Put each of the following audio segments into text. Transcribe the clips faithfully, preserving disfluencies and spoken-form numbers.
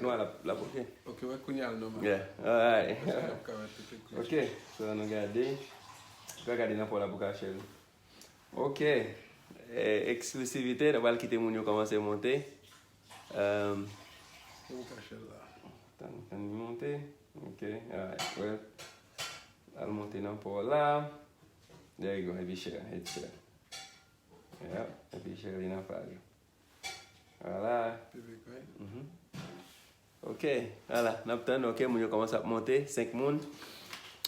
Nou a l ap, l ap oke. Ok, wè kounye a l nòmal. Yeah, alright. Paske l ap ka wè tout ekri. Ok, so nou gade. Ou ka gade nan pa w la pou ka share. Ok, eh, eksklisivite, nou pral kite moun yo kòmanse monte. Um, Ou ka share la. Tann, tann li monte. Ok, alright, well. Al monte nan pa w la. There you go, epi share, hit share. Yeah, epi share li nan pa li. Vwala. Public, right? Mhm. Ok, vwala, n ap tann, ok, moun yo kòmanse ap monte, senk moun.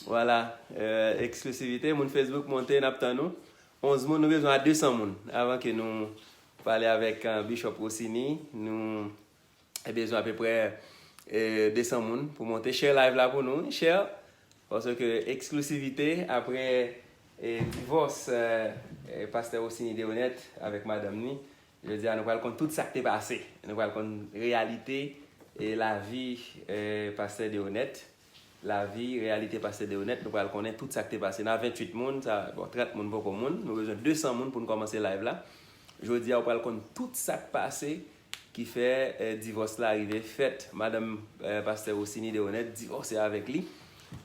Vwala, eh, eksklisivite, moun Facebook monte, n ap tann nou. Onz moun, nou bezwen a de san moun avan ke nou pale avèk eh, Bishop Rossini. Nou bezwen apeprè eh, de san moun pou monte. Share live la pou nou, share. Paske eksklisivite apre eh, divòs eh, eh, pastè Rossini Deronette avèk madanm ni, jodi a nou pral konn tout sa k te pase. Nou pral konn reyalite eh, lavi eh, pastè Deronette. Lavi, reyalite pastè Deronette, nou pral konnen tout sa k te pase. Nan venntuit moun, sa, bon, trant moun poko moun. Nou bezwen de san moun pou n kòmanse live la. Jodi a, ou pral konn tout sa k pase ki fè eh, divòs la rive fèt. Madanm eh, pastè Rossini Deronette divòse avèk li.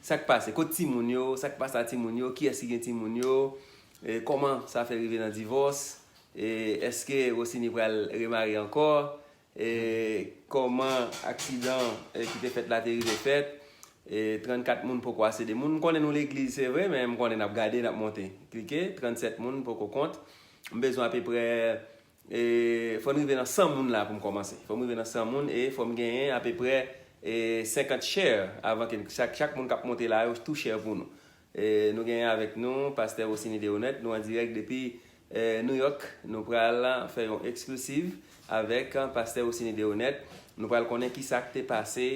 Sa k pase? Kot timoun yo? Sa k pase a timoun yo? Kiyès ki gen timoun yo? Eh, kòman sa fè rive nan divòs? Eh, èske Rossini pral remare ankò? Eh, kòman aksidan eh, ki te fèt la te rive fèt? Eh, trannkat moun poko ase de moun. M konnen nou legliz, se vre, men m konnen n ap gade, n ap monte. Klike, trannsèt moun poko kont. M bezwen apeprè, eh, fò n rive nan san moun la pou m kòmanse. Fò m rive nan san moun e fò m genyen apeprè eh, senkant share avan ke chak, chak moun k ap monte la yo tou share pou nou. Eh, nou genyen avèk nou pastè Rossini Deronette, nou an dirèk depi eh, New York. Nou pral fè yon eksklusiv avèk eh, pastè Rossini Deronette. Nou pral konnen ki sa k te pase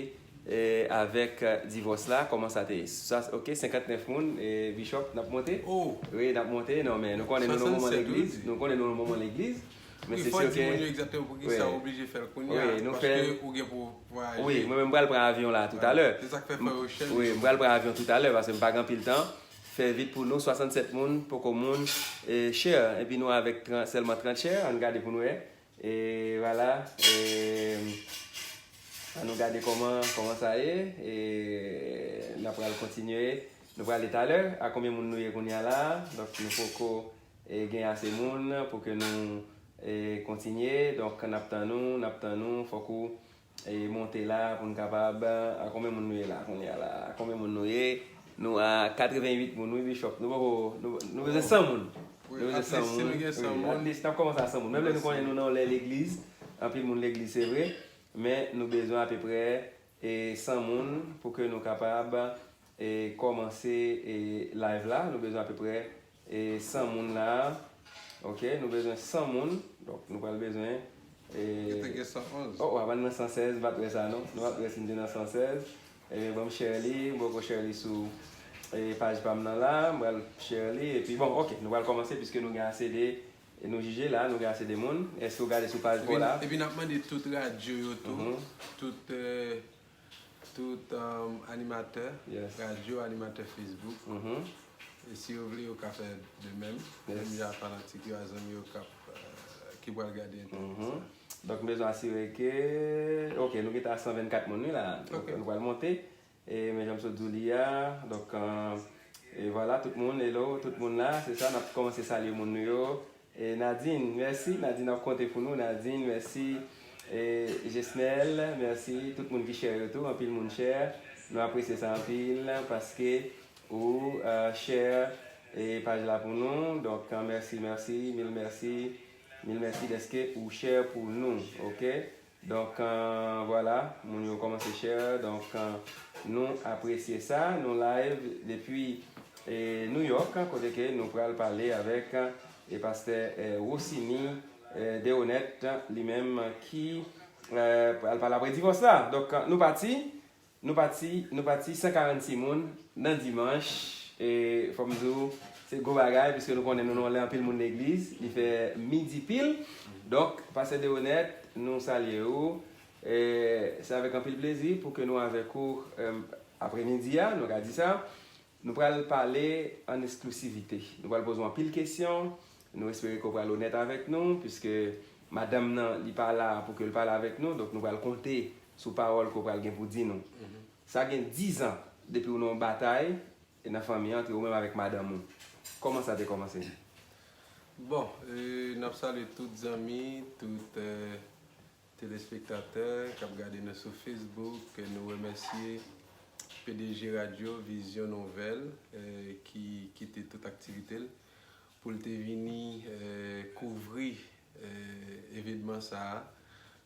eh, avèk eh, divòs la, kòman sa te ye. Sa, ok, senkantnèf moun, eh, Bishop, n ap monte? Oh, Wi, n ap monte, non, men nou konnen nou nan moman Swasannsèt, legliz. wi. Nou konnen nou nan moman legliz. Men wi, se fò sir di ke moun yo egzakteman pou ki sa wi. Ou oblije fè l kounye Wi, a. Nou Paske fè ou gen pou vwayaje. Wi, mwen menm m pral pran avyon la toutalè. Se sa k fè fò yo chèche. Wi, m pral pran avyon toutalè paske m pa gen anpil tan. Fè vit pou nou, swasannsèt moun, poko moun, eh, share. Epi nou avèk trant, sèlman trant share, ann gade pou nou wè. E vwala, eh, ann nou gade kòman, kòman sa ye. E n ap pral kontinye. Nou prale talè. A konbyen moun nou ye kounye a la? Donk nou poko eh, gen ase moun pou ke nou eh, kontinye. Donk n ap tann ou, n ap tann ou. Fòk ou eh, monte la pou n kapab. A konbyen moun nou ye la kounye a la? A konbyen moun nou ye? Nou a katrevenn uit moun, wi, Bishop. Nou poko, nou, nou bezwen san moun. Wi, Nou bezwen at least, si nou gen san Wi, moun. At least, n ap kòmanse a san moun. Menm lè nou konnen nou nan lè legliz, anpil moun legliz, se vre. Men nou bezwen apeprè eh, san moun pou ke nou kapab eh, kòmanse eh, live la. Nou bezwen apeprè eh, san moun la. Ok, nou bezwen san moun. Donk nou pral bezwen eh, Yo te gen san onz. Oh, w ap nan san sèz, m pa t wè sa non. Nou pa t wè si m te nan san sèz. Ebyen, ban m share li, m poko share li sou eh, paj pa m nan la. M pral share li. Epi bon, ok, nou pral kòmanse piske nou gen ase de, e nou jije la, nou gen ase de moun. Èske w gade sou paj pa w la? Epi n ap mande tout radyo yo tou, Mhm. tout, eh, tout um, animatè, Yes. radyo, animatè Facebook. Mhm. E si yo vle, yo ka fè de menm. Yes. Menm jan fanatik yo, a zanmi yo k ap, eh, ki pral gade entèvyou Mhm. sa. Donk, m bezwen asire ke, ok, nou gentan a san vennkat moun, wi, la. Donk, Ok. Nou pral monte. E, men jan m sot di w li a, donk, eh, e vwala, tout moun, hello, tout moun la, se sa, n ap kòmanse salye moun nou yo. E Nadine, mèsi, Nadine ap konte pou nou, Nadine, mèsi. E Jesnel, mèsi, tout moun ki share yo tou, anpil moun share. Nou apresye sa anpil, paske ou eh, share e paj la pou nou. Donk, eh, mèsi, mèsi, mil mèsi, mil mèsi dèske ou share pou nou, ok? Donk, eh, vwala, moun yo kòmanse share. Donk, eh, nou apresye sa. Nou live depi eh, New York, kote ke nou pral pale avèk eh, e pastè eh, Rossini eh, Deronette, li menm ki eh, pral pale apre divòs la. Donk, eh, nou pati, nou pati, nou pati san karannsis moun nan dimanch. E fò m di w, se gwo bagay, piske nou konnen nou nan yon lè anpil moun legliz, li fè midi pil. Donk, pastè Deronette, nou salye ou. E se avèk anpil plezi pou ke nou avèk ou eh, apremidi a, nou ka di sa. Nou pral pale an eksklisivite. Nou pral poze w anpil kesyon. Nou espere ke w pral onèt avèk nou, piske madanm nan, li pa la pou ke l pale avèk nou. Donk, nou pral konte sou pawòl ke w pral gen pou di nou. Sa gen diz an depi w nan yon batay e nan fanmi an, antre ou menm avèk madanm ou. Kòman sa te kòmanse? Bon, e, n ap salye tout zanmi, tout e, telespektatè k ap gade nou sou Facebook. Nou remèsye P D G Radyo Vizyon Nouvèl e, ki kite tout aktivite l pou l te vini e, kouvri e, evenman sa a.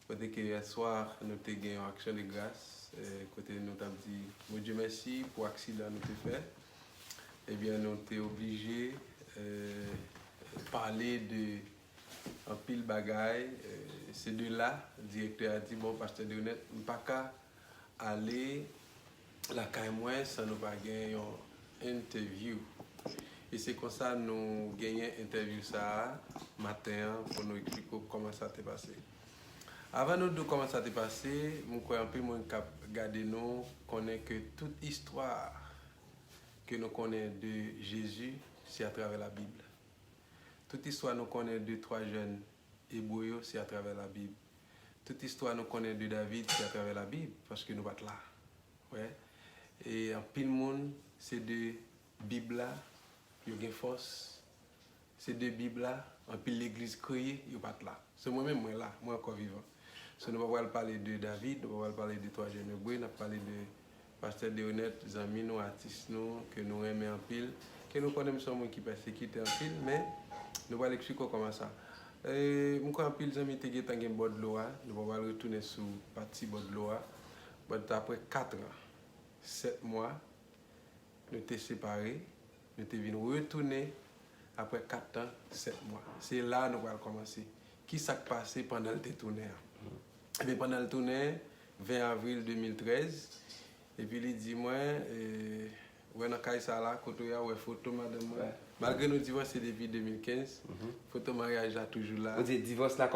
Kote ke yè swa nou te gen yon aksyon de gras, e, kote nou t ap di Bondye mèsi pou aksidan nou te fè. Ebyen, nou te oblije e, pale de anpil bagay. E, se de la, direktè a di, bon, Pastè Deonette, m pa ka ale lakay mwen san nou pa gen yon entèvyou. E se konsa nou genyen entèvyou sa a maten an pou nou eksplike w kòman sa te pase. Avan nou di w kòman sa te pase, m kwè anpil moun k ap gade nou konnen ke tout istwa ke nou konnen de Jezi, se atravè Labib. Tout istwa nou konnen de twa jèn Ebre yo, se atravè Labib. Tout istwa nou konnen de David, se atravè Labib, paske nou pa t la. Wè. E anpil moun, se de Bib la yo gen fòs. Se de Bib la anpil legliz kreye, yo pa t la. Se mwen menm, mwen la, mwen ankò vivan. So, nou pa pral pale de David, nou pa pral pale de twa jèn Ebre, n ap pale de Pastè Deonette, zanmi nou, atis nou, ke nou renmen anpil, ke nou konnen m se yon moun ki pèsekite anpil, men nou pral eksplike w kòman sa. E, m kwè anpil zanmi te gentan gen bò dlo a, nou pa pral retounen sou pati bò dlo a. But apre kat an, sèt mwa, nou te separe, nou te vin retounen apre kat tan, sèt mwa. Se la nou pral kòmanse. Ki sa k pase pandan l te tounen an? Ebyen, pandan l tounen, ven avril de mil trèz, epi li di mwen, e, wè nan kay sa la, kote w ye a, wè foto madanm mwen. Malgre nou divòse depi de mil kenz, foto maryaj la toujou la. Ou di divòs la,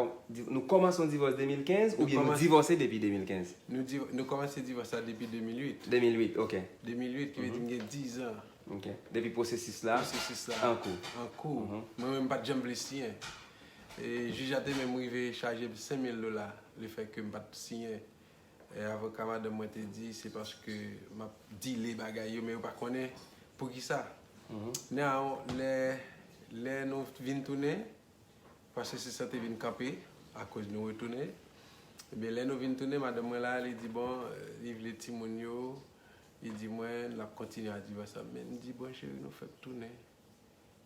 nou kòmanse yon divòs de mil kenz oubyen nou divòse depi de mil kenz? Nou, div, nou kòmanse divòs la depi de mil uit. De mil uit, ok. De mil uit, ki vle di m gen diz an. Ok. Depi pwosesis la an kou. An kou. Mwen menm m pa t janm vle siyen. E jij la te menm rive chaje m senk mil dola lefètke m pa t siyen e, avoka madanm mwen te di se paske m ap dile bagay yo, men yo pa konnen poukisa. Now, lè, lè nou vin tounen, pwosesis la te vin kanpe akoz nou retounen. Ebyen, lè nou vin tounen, madanm mwen la, li di bon, li vle timoun yo, li di mwen l ap kontinye a viv ansanm. Men m di bon, cheri, nou fèk tounen.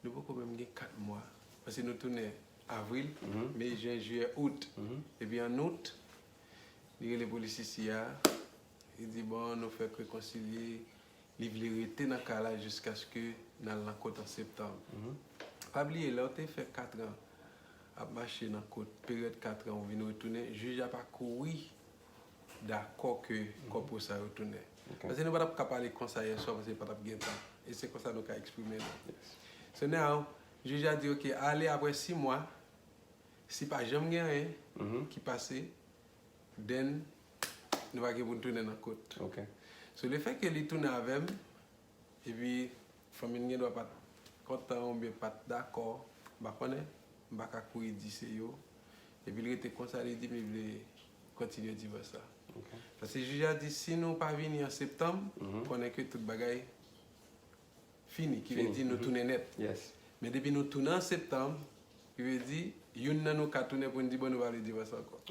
Nou poko menm gen kat mwa. Paske nou tounen avril, me, jen, jiyè, out. Epi an out, li rele polis isi a, li di bon, nou fèk rekonsilye, li vle rete nan kay la jiskaske n al nan kot an septanm. Pa bliye, lè w te fè kat an ap mache nan kot, peryòd kat an ou vin retounen, jij la pa kouri dakò ke kòpò sa yo tounen. Paske nou pa t ap ka pale konsa yèswa paske pa t ap gen tan. E se konsa nou ka eksprime nou. So now, jij la di, ok, ale apre sis mwa, si pa janm gen anyen ki pase, then nou pa gen pou n tounen nan kot. So lefètke li tounen avè m, epi fanmi l gen dwa pa t kontan oubyen pa t dakò, m pa konnen, m pa ka kouri di se yo. Epi l rete konsa, li di m li vle kontinye divòs la. Paske jij la di si nou pa vini an septanm, konnen ke tout bagay fini, ki vle di nou tounen nèt. Men depi nou tounen an septanm, ki vle di youn nan nou ka tounen pou n di bon nou pa vle divòs ankò.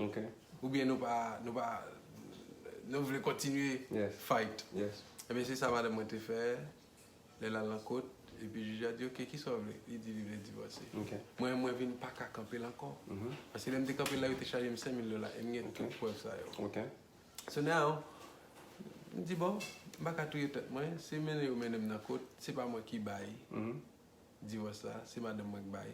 Oubyen nou pa, nou pa, nou vle kontinye fight. Ebyen se sa madanm mwen te fè. Lè l al nan kot, epi jij la di ok, kisa w vle? Li di li vle divòse. Mwen, mwen vin pa ka kanpe l ankò. Paske lè m te kanpe l la, yo te chaje m senk mil dola, e m gen tout prèv sa yo. So now, m di bon, m pa ka touye tèt mwen, se mennen yo mennen m nan kot, se pa mwen ki bay divòs la, se madanm mwen k bay.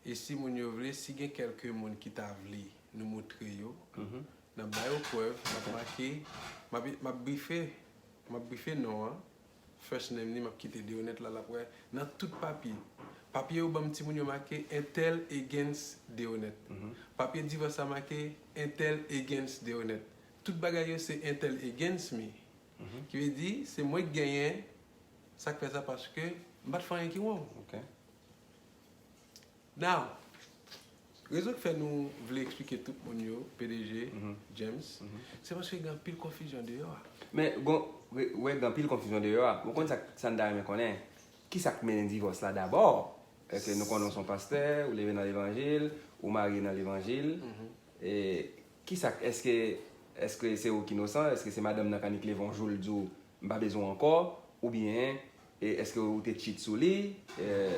E si moun yo vle, si gen kèlke moun ki ta vle nou moutre yo, n ap ba yo prèv, m ap make, m ap, m ap brife, m ap brife non an, first name li, m ap kite Deonette la, l ap wè nan tout papye. Papye yo ban m, timoun yo make entèl against Deonette. Papye divòs la make entèl against Deonette. Tout bagay yo se entèl against me. Ki vle di, se mwen k genyen, sa k fè sa paske m pa t fè anyen ki wrong. Now, Rezon ki fè nou vle eksplike tout moun yo, P D G, James, se paske gen anpil konfizyon deyò a. Men, gon, wè, gen anpil konfizyon deyò a. Mwen konn sa, sa n ta renmen konnen. Kisa k mennen divòs la dabò? Èske nou konnen w se yon pastè, ou leve nan levanjil, ou marye nan levanjil? E kisa, èske, èske se ou ki inosan? Èske se madanm nan k annik leve yon jou l di w, "M pa bezwen w ankò"? Oubyen, e, èske ou te cheat sou li? E,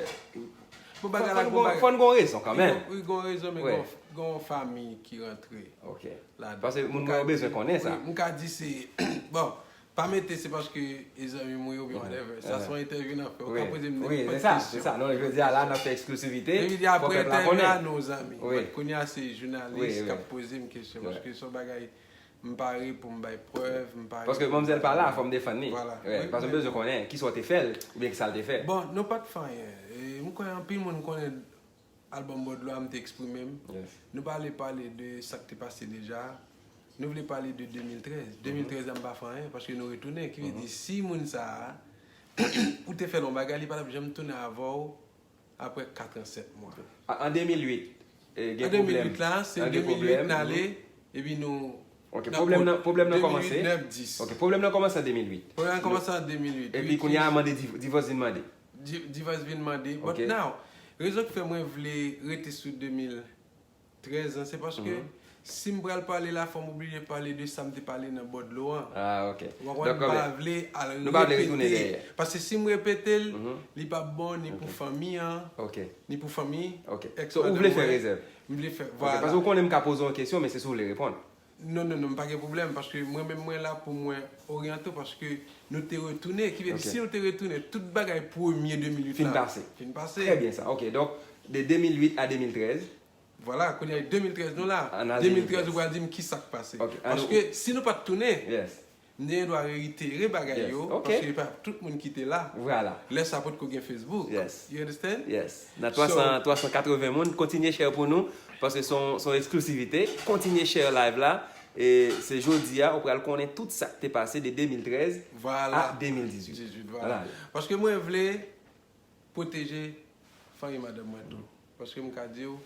Bon, bagay la, bon, bagay. Fò n gon rezon kanmenm. Wi, gon rezon, men gon, gon fanmi ki rantre Ok. ladan. Paske moun mwen yo bezwen konnen sa. Wi, m ka di se, bon, pa mete se paske e zanmi mwen yo, oubyen whatever. Sa se yon entèvyou n ap fè. Ou ka poze m nenpòt kesyon. Wi, se sa, se sa. Non, je veux dire, la, n ap fè eksklizivite. Epi apre entèvyou a, nou zanmi. But kounye a, se jounalis k ap poze m kesyon. Paske se yon bagay m pare pou m bay prèv, m pare. Paske manmzèl pa la, fò m defann li. Vwala. Paske m bezwen konnen kisa w te fè l, oubyen kisa l te fè. Bon, nou pa t fè anyen. E, m kwè anpil moun konnen albòm Bòdlo a, m te eksprime m. Nou pa vle pale de sa k te pase deja. Nou vle pale de de mil trèz. De mil trèz la, m pa fè anyen, paske nou retounen. Ki vle di, si moun sa a, ou te fè l yon bagay, li pa t ap janm tounen avè w apre kat an, sèt mwa. An de mil uit, gen pwoblèm. An de mil uit la, se de mil uit n ale, epi nou. Ok, pwoblèm nan, pwoblèm nan kòmanse. Ok, pwoblèm nan kòmanse an de mil uit. Pwoblèm nan kòmanse an de mil uit. Epi kounye a mande, divòs vin mande. Divòs vin mande. But now, rezon ki fè mwen vle rete sou de mil trèz an, se paske si m pral pale la, fò m oblije pale de sa m te pale nan Bòdlo an. Ah, ok. Ou konprann, m pa vle al repete. Paske si m repete l, li p ap bon ni pou fanmi an, ni pou fanmi. Ok. So, ou vle fè rezèv? M vle fè, vwala. Paske ou konnen m ka poze w yon kesyon, men se si w vle reponn. Non, non, non, m pa gen pwoblèm, paske mwen menm mwen la pou mwen oryante w, paske nou te retounen, ki vle di si nou te retounen, tout bagay premye de mil uit la fin pase. Trè byen sa. Ok, donk, de de mil uit a de mil trèz. Vwala, kounye a de mil trèz nou la. De mil trèz ou pral di m kisa k pase. Paske si nou pa t tounen, m te gen dwa reitere bagay yo, paske se pa tout moun ki te la. Lè sa potko gen Facebook. You understand? Nan twa san, twa san katreven moun, kontinye share pou nou, paske se yon, se yon eksklisivite. Kontinye share live la. E se jodi a, ou pral konnen tout sa k te pase de de mil trèz a de mil dizuit. Vwala. Paske mwen vle pwoteje fanmi madanm mwen tou. Paske m ka di w,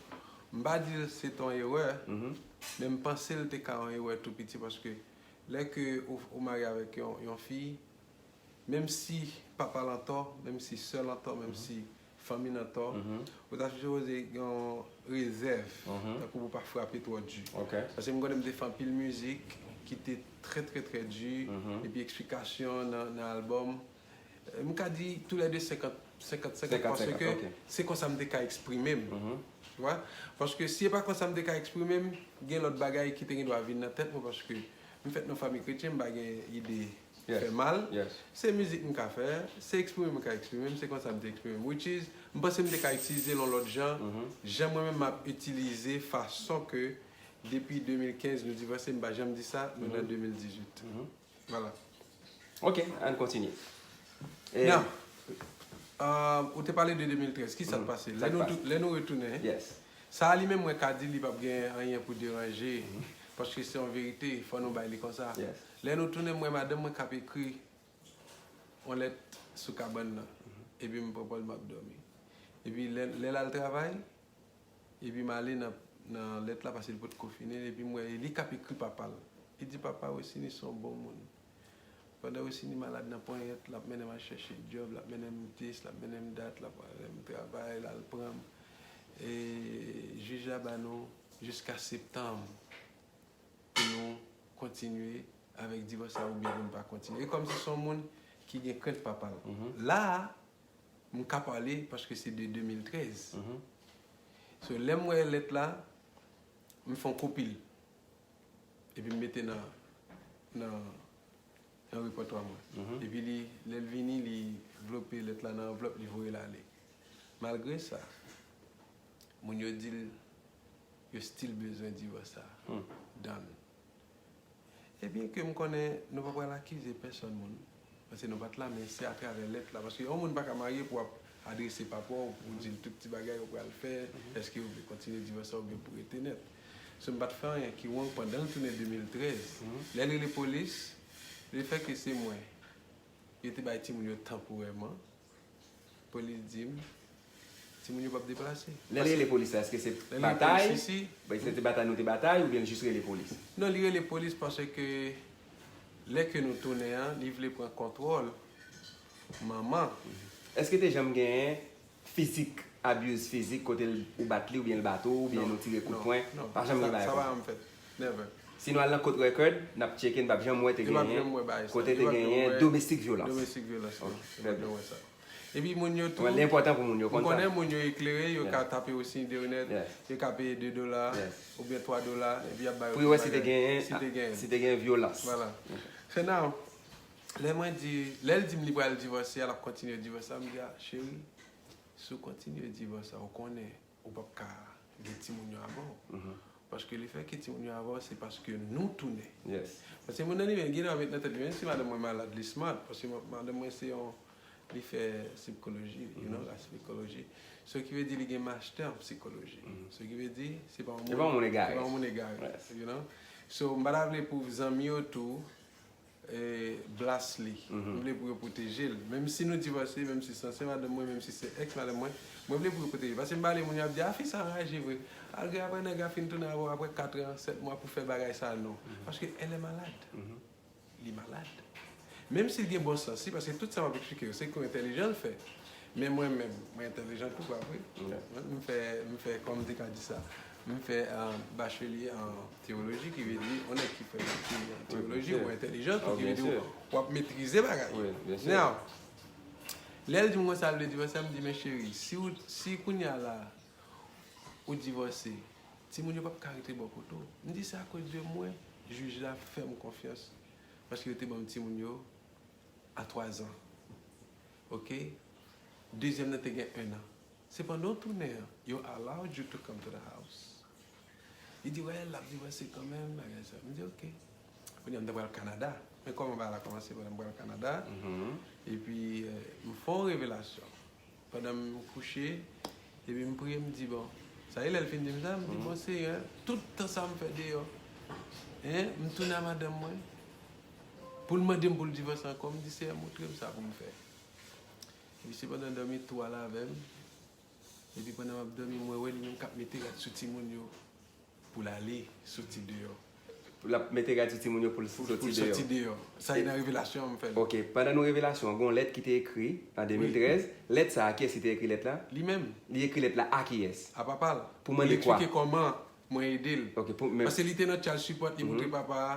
m pa di l se te yon erè, men m panse l te ka yon erè tou piti, paske lè ke ou, ou marye avèk yon, yon fi, menm si papa l antò, menm si sè l antò, menm si fanmi l antò, ou ta sipoze gen yon rezèv, tankou pou w pa frape twò di. Paske m konnen m te fè anpil mizik ki te trè, trè, trè di, epi eksplikasyon nan, nan albòm. M ka di toulède senkant, senkant, senkant, paske se konsa m te ka eksprime m. Tu vois? Paske si e pa konsa m te ka eksprime m, gen lòt bagay ki te gen dwa vin nan tèt mwen, paske m fèt nan fanmi kretyen, m pa gen ide fè mal. Se mizik m ka fè, se eksprime m ka eksprime m, se konsa m te eksprime m. Which is, m panse m te ka itilize l yon lòt jan, jan mwen menm m ap itilize fason ke depi de mil kenz nou divòse, m pa janm di sa, nou nan de mil dizuit. Vwala. Ok, ann kontinye. Now, ou te pale de de mil trèz, kisa k pase? Lè nou retounen, sa a li menm mwen ka di li p ap gen anyen pou deranje, paske se yon verite, fò nou bay li konsa. Lè nou tounen, m wè madanm mwen k ap ekri yon lèt sou kabann nan, epi m pran pòz m ap dòmi. Epi lè, lè l al travay, epi m ale nan, nan lèt la, paske li potko fini l, epi m wè e li k ap ekri papa l. Li di, "Papa, Wesini se yon bon moun. Pandan Wesini malad nan ponyèt, l ap mennen m al chèche djòb, l ap mennen m dis, l ap mennen m dat, l ap mennen m travay, l al pran m. E jij la ba nou jiska septanm pou nou kontinye avèk divòs la oubyen pou nou pa kontinye." E kòmsi se yon moun ki gen krent papa l. La a, m ka pale paske se de de mil trèz. So, lè m wè lèt la, m fè yon kopi l. Epi m mete nan, nan, nan repòtwa mwen. Epi li, lè l vini, li vlope lèt la nan anvlòp, li voye l ale. Malgre sa, moun yo di l, yo still bezwen divòs sa. Done. E byen ke m konnen nou pa pral akize pèsòn moun, paske nou pa t la, men se atravè lèt la. Paske yon moun pa ka marye pou w ap adrese papa w, pou w di l tout ti bagay ou pral fè, èske ou vle kontinye divòs la oubyen pou rete nèt. So, m pa t fè anyen ki wrong pandan l tounen de mil trèz. Lè l rele polis, lefètke se mwen, yo te bay timoun yo tanporèman, polis di m, Timoun yo p ap deplase. Lè l rele polis la, èske se Lè l rele batay? Polis isi. Èske se batay nou te batay oubyen l jis rele polis? Non, li rele polis paske lè ke nou tounen an, li vle pran kontwòl manman. Èske te janm genyen fizik, abuse fizik, kote l, ou bat li oubyen l bat ou, oubyen nou tire kout pwen? Pa janm gen bagay sa. Sa pa janm fèt. Never. Si nou al nan court record, n ap tcheke, n p ap janm wè te genyen kote te genyen domestic violence. Domestic violence, non. Yo p ap janm wè sa. Epi moun yo tou. Li enpòtan pou moun yo konn sa. Ou konnen moun yo eklere, yo ka tape ou si entènèt, yo ka peye de dola oubyen twa dola, epi y ap ba yo. Pou yo wè si te genyen, si te genyen vyolans. Vwala. So now, lè mwen di, lè l di m li pral divòse, l ap kontinye divòs la, m di, a, cheri, si w kontinye divòs la, ou konnen ou p ap ka gen timoun yo avè w. Paske lefètke timoun yo avè w, se paske nou tounen. Paske moun nan li menm, gen dwa met nan tèt li, menm si madanm mwen malad, li smart, paske madanm mwen se yon, li fè sipkoloji, you know, la sipkoloji. So ki vle di li gen mastè an psikoloji. So ki vle di, se pa yon moun egare. Se pa yon moun egare, you know. So, m pa ta vle pou zanmi yo tou, blas li. M vle pou yo pwoteje l. Menm si nou divòse, menm si se ansyen madanm mwen, menm si se èks madanm mwen, mwen vle pou yo pwoteje l. Paske m pale moun yo ap di, a, fi sa anraje vre. Alge apre nèg la fin tounen avè w apre kat an, sèt mwa pou fè bagay sa, non. Paske elle est malade. Li malad. Menm si l gen bon sans, si, paske tout sa m ap eksplike yo, se kou entèlijan l fè. Men mwen menm, mwen entèlijan tou, pa vre? M fè, m fè, kòman m te ka di sa? M fè bachelier an teyoloji, ki vle di, yon nèg ki fè etid an teyoloji, ou entèlijan tou, ki vle di, w ap metrize bagay yo. Now, lè l di m konsa, l vle divòse, m di, men cheri, si ou, si kounye a la, ou divòse, timoun yo p ap ka rete bò kote w. M di, se akoz de mwen, jij la fè m konfyans, paske yo te ban m timoun yo a twa zan. Oke? Dezyèm nan te gen en an. Sepandan, w tounen an, yo allowed you to come to the house. Li di, wè, l ap divòse kanmenm, bagay sa. M di, oke. Kounye a, m te pral Kanada. Men kòman bagay la kòmanse, pandan m pral Kanada. Epi, m fè yon revelasyon. Pandan m kouche, epi m priye, m di, bon, sa e lè l fin di m sa, m di, bon, Senyè, tout tan sa m fè deyò, en, m tounen a madanm mwen, pou l mande m pou l divòse ankò, m di, Senyè, montre m sa pou m fè. Epi sepandan dòmi tou al avè m, epi pandan m ap dòmi, mwen wè li menm k ap mete rad sou timoun yo pou l ale soti deyò. L ap mete rad sou timoun yo pou l soti deyò. Pou l soti deyò. Sa e nan revelasyon an m fè l. Ok, pandan nou revelasyon an, gen yon lèt ki te ekri an de mil trèz. Lèt sa a, kiyès ki te ekri lèt la? Li menm. Li ekri lèt la a kiyès? A papa l. Pou mande kwa? Pou l eksplike kòman mwen ede l. Ok, pou, men. Paske li te nan child support, li montre papa a,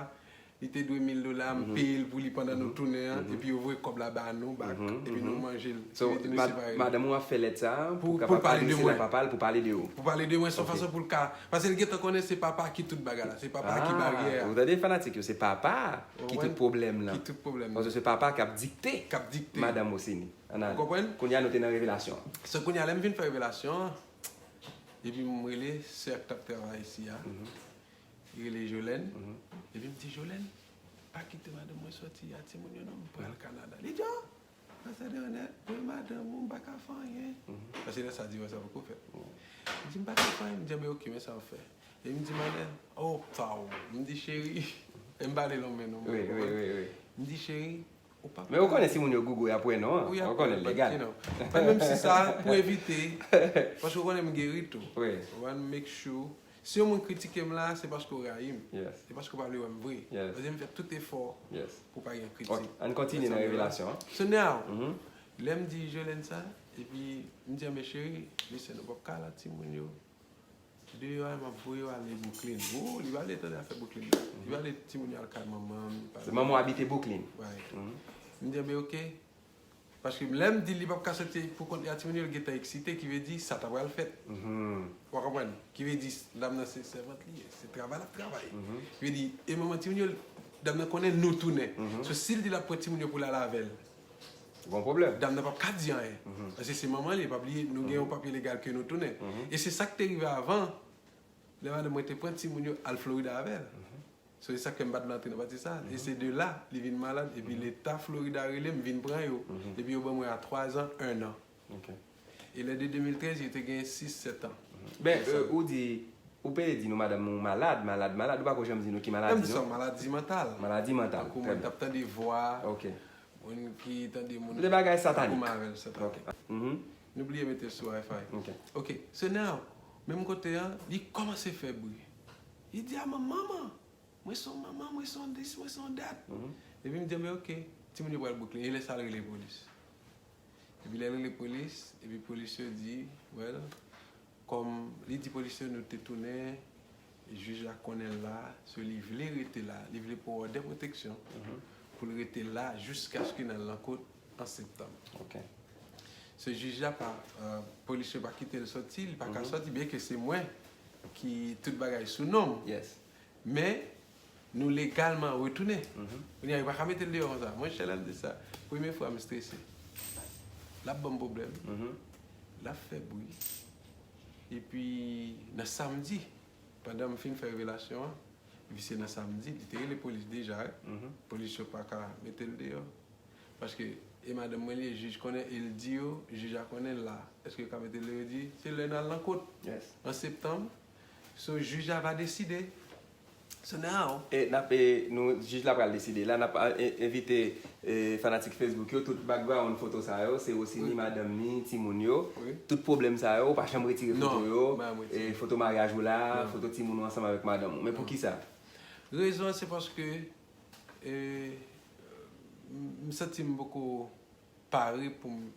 li te dwe mil dola, m peye l pou li pandan nou tounen an, epi yo voye kòb la ba nou back, epi nou manje l. Epi nou separe l. Madanm ou ap fè lèt sa a pou l kapab adrese l a papa l, pou pale de ou. Pou pale de mwen, se yon fason pou l ka. Paske l gentan konnen se papa ki tout bagay la, se papa ki baryè a. Ou tande fanatik yo, se papa ki tout pwoblèm lan. Ki tout pwoblèm lan. Paske se papa k ap dikte. K ap dikte. Madanm Rosini. Ou konprann? Kounye a nou te nan revelasyon an. So kounye a, lè m vin fè revelasyon an, epi m rele sè k t ap travay isi a. Li rele Jolèn. Epi m di, Jolèn, pa kite madanm mwen soti a timoun yo non, m pral Kanada. Li di, o, pastè Deronel, pou madanm ou, m pa ka fè anyen. Paske lè sa divòs la poko fèt. Li di, m pa ka fè anyen, m di, anben oke, men sa w fè. Epi m di, Manèl, o, faw. M di, cheri, e m pale lonmen non, mwen konprann. M di, cheri, ou pa. Men ou konnen si moun yo gougou y ap wè non an. Ou konnen l legal. Menm si sa, pou evite, paske ou konnen m geri tou. Ou konprann, make sure. Si yon moun kritike m la, se paske w rayi m. Se paske w pa vle wè m vre. Paske m fè tout efò pou pa gen kritik. Ok, ann kontinye nan revelasyon an. So now, lè m di Jolèn sa, epi m di, anben cheri, listen, ou p ap ka al ak timoun yo deyò a, m ap voye w ale Brooklyn. O, li pa vle tande afè Brooklyn nan. Li pa vle timoun yo al kay manman m. Se manman w abite Brooklyn. Right. M di, anben oke. Paske lè m di li p ap ka soti pou kont li a timoun yo, l gentan eksite, ki vle di sa ta pral fèt. Ou konprann? Ki vle di dam nan se sèvant li ye, se travay l ap travay. Ki vle di, e manman timoun yo, dam nan konnen nou tounen. So si l di l ap pran timoun yo pou l al avè l, gon pwoblèm. Dam nan p ap ka di anyen. Paske se manman li, pa bliye, nou gen yon papye legal ke nou tounen. E se sa k te rive avan, lè madanm mwen te pran timoun yo al Florida avè l. So, e sa k fè m pa t vle antre nan pati sa. E se de la, li vin malad, epi Leta Florida rele m, vin pran yo. Epi yo ban mwen a twa zan, en an. E lè de de mil trèz, yo te gen sis, sèt an. Ben, ou di, ou pede di nou madanm ou malad, malad, malad, ou pako janm di nou ki maladi non? Maladi mantal. Maladi mantal. Tankou mwen t ap tande vwa, moun ki tande moun. De bagay satanik. Tankou m avè l, satanik. Nou bliye mete l sou Wi-Fi. Ok. Ok, so now, menm kote an, li kòmanse fè bri. Li di a manman, manman, mwen se yon manman, mwen se yon dis, mwen se yon dat. Epi m di, men ok, timoun yo pral bouk li. E lè sa l rele polis. Epi lè l rele polis, epi polis yo di, well, kòm li di polis yo nou te tounen, jij la konnen l la, so li vle rete la, li vle pou òdè pwoteksyon pou l rete la jiskaske n al nan kot an septanm. Ok. So jij la pa, euh, polis yo pa kite l sòti, li pa ka sòti, byenke se mwen ki tout bagay sou non m. Yes. Men, nou legalman retounen. Kounye a, yo pa ka mete l deyò konsa. Mwen, chè, lè m di sa, premye fwa m strese. L ap ban m pwoblèm. L ap fè bri. Epi, nan samdi, pandan m fin fè revelasyon an, epi se nan samdi, li te rele polis deja, wi. Polis yo pa ka mete l deyò. Paske e madanm mwen li ye, jij konnen, e l di yo, jij a konnen l la. Èske yo ka mete l deyò? Yo di, se lè n al nan kot. Yes. An septanm, so jij la va deside. So now, E n ap, e, nou, jij la pral deside. La, n ap a, e, envite e, fanatik Facebook yo, tout background foto sa yo, se Rosiny, madanm ni, timoun yo. Wi. Tout pwoblèm sa yo, ou pa janm retire Non, foto yo. M pa janm retire. E, foto maryaj ou la, Non. Foto timoun ou ansanm avèk madanm ou. Men poukisa? Rezon an se paske e, m m santi m poko pare pou m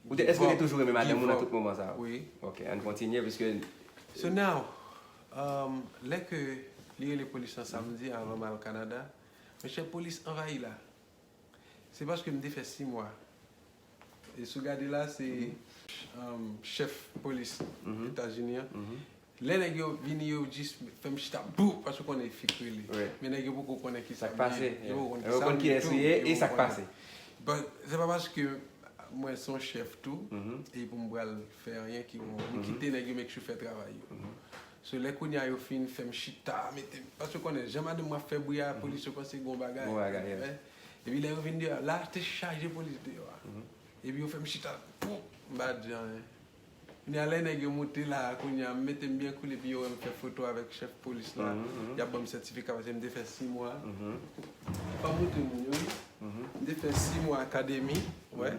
Ou te, èske ou te toujou renmen madanm ou nan tout moman sa yo? Wi. Ok, ann kontinye, piske So now, um, lè ke li rele polis lan samdi avan m al Kanada, monchè, polis anvayi la. Se paske m te fè sis mwa. E si w gade la, se um, chèf polis Etazini an. Lè nèg yo vini, yo jis fè m chita, bou, paske w konnen fi k rele. Wi. Men nèg yo poko konnen ki Sa k m pase. ye, yo poko Yo konn ki yès ou ye e sa k pase. But se pa paske mwen se yon chèf tou, e pou m pral fè anyen ki wrong. M kite nèg yo make sure fè travay yo. So lè kounye a yo fin fè m chita, mete m, paske w konnen, jan madanm mwen ap fè bri a, polis yo panse gon bagay. Gon bagay, yeah. Eh, epi lè yo vin deyò, la te chaje polis deyò a. Epi yo fè m chita, poum, m pa di anyen. Kounye a lè nèg yo moute la, kounye a m mete m byen cool, epi yo wè m fè foto avèk chèf polis la, y ap ban m sètifika paske m te fè sis mwa. Pa montre moun yo, wi. M te fè sis mwa akademi, wè.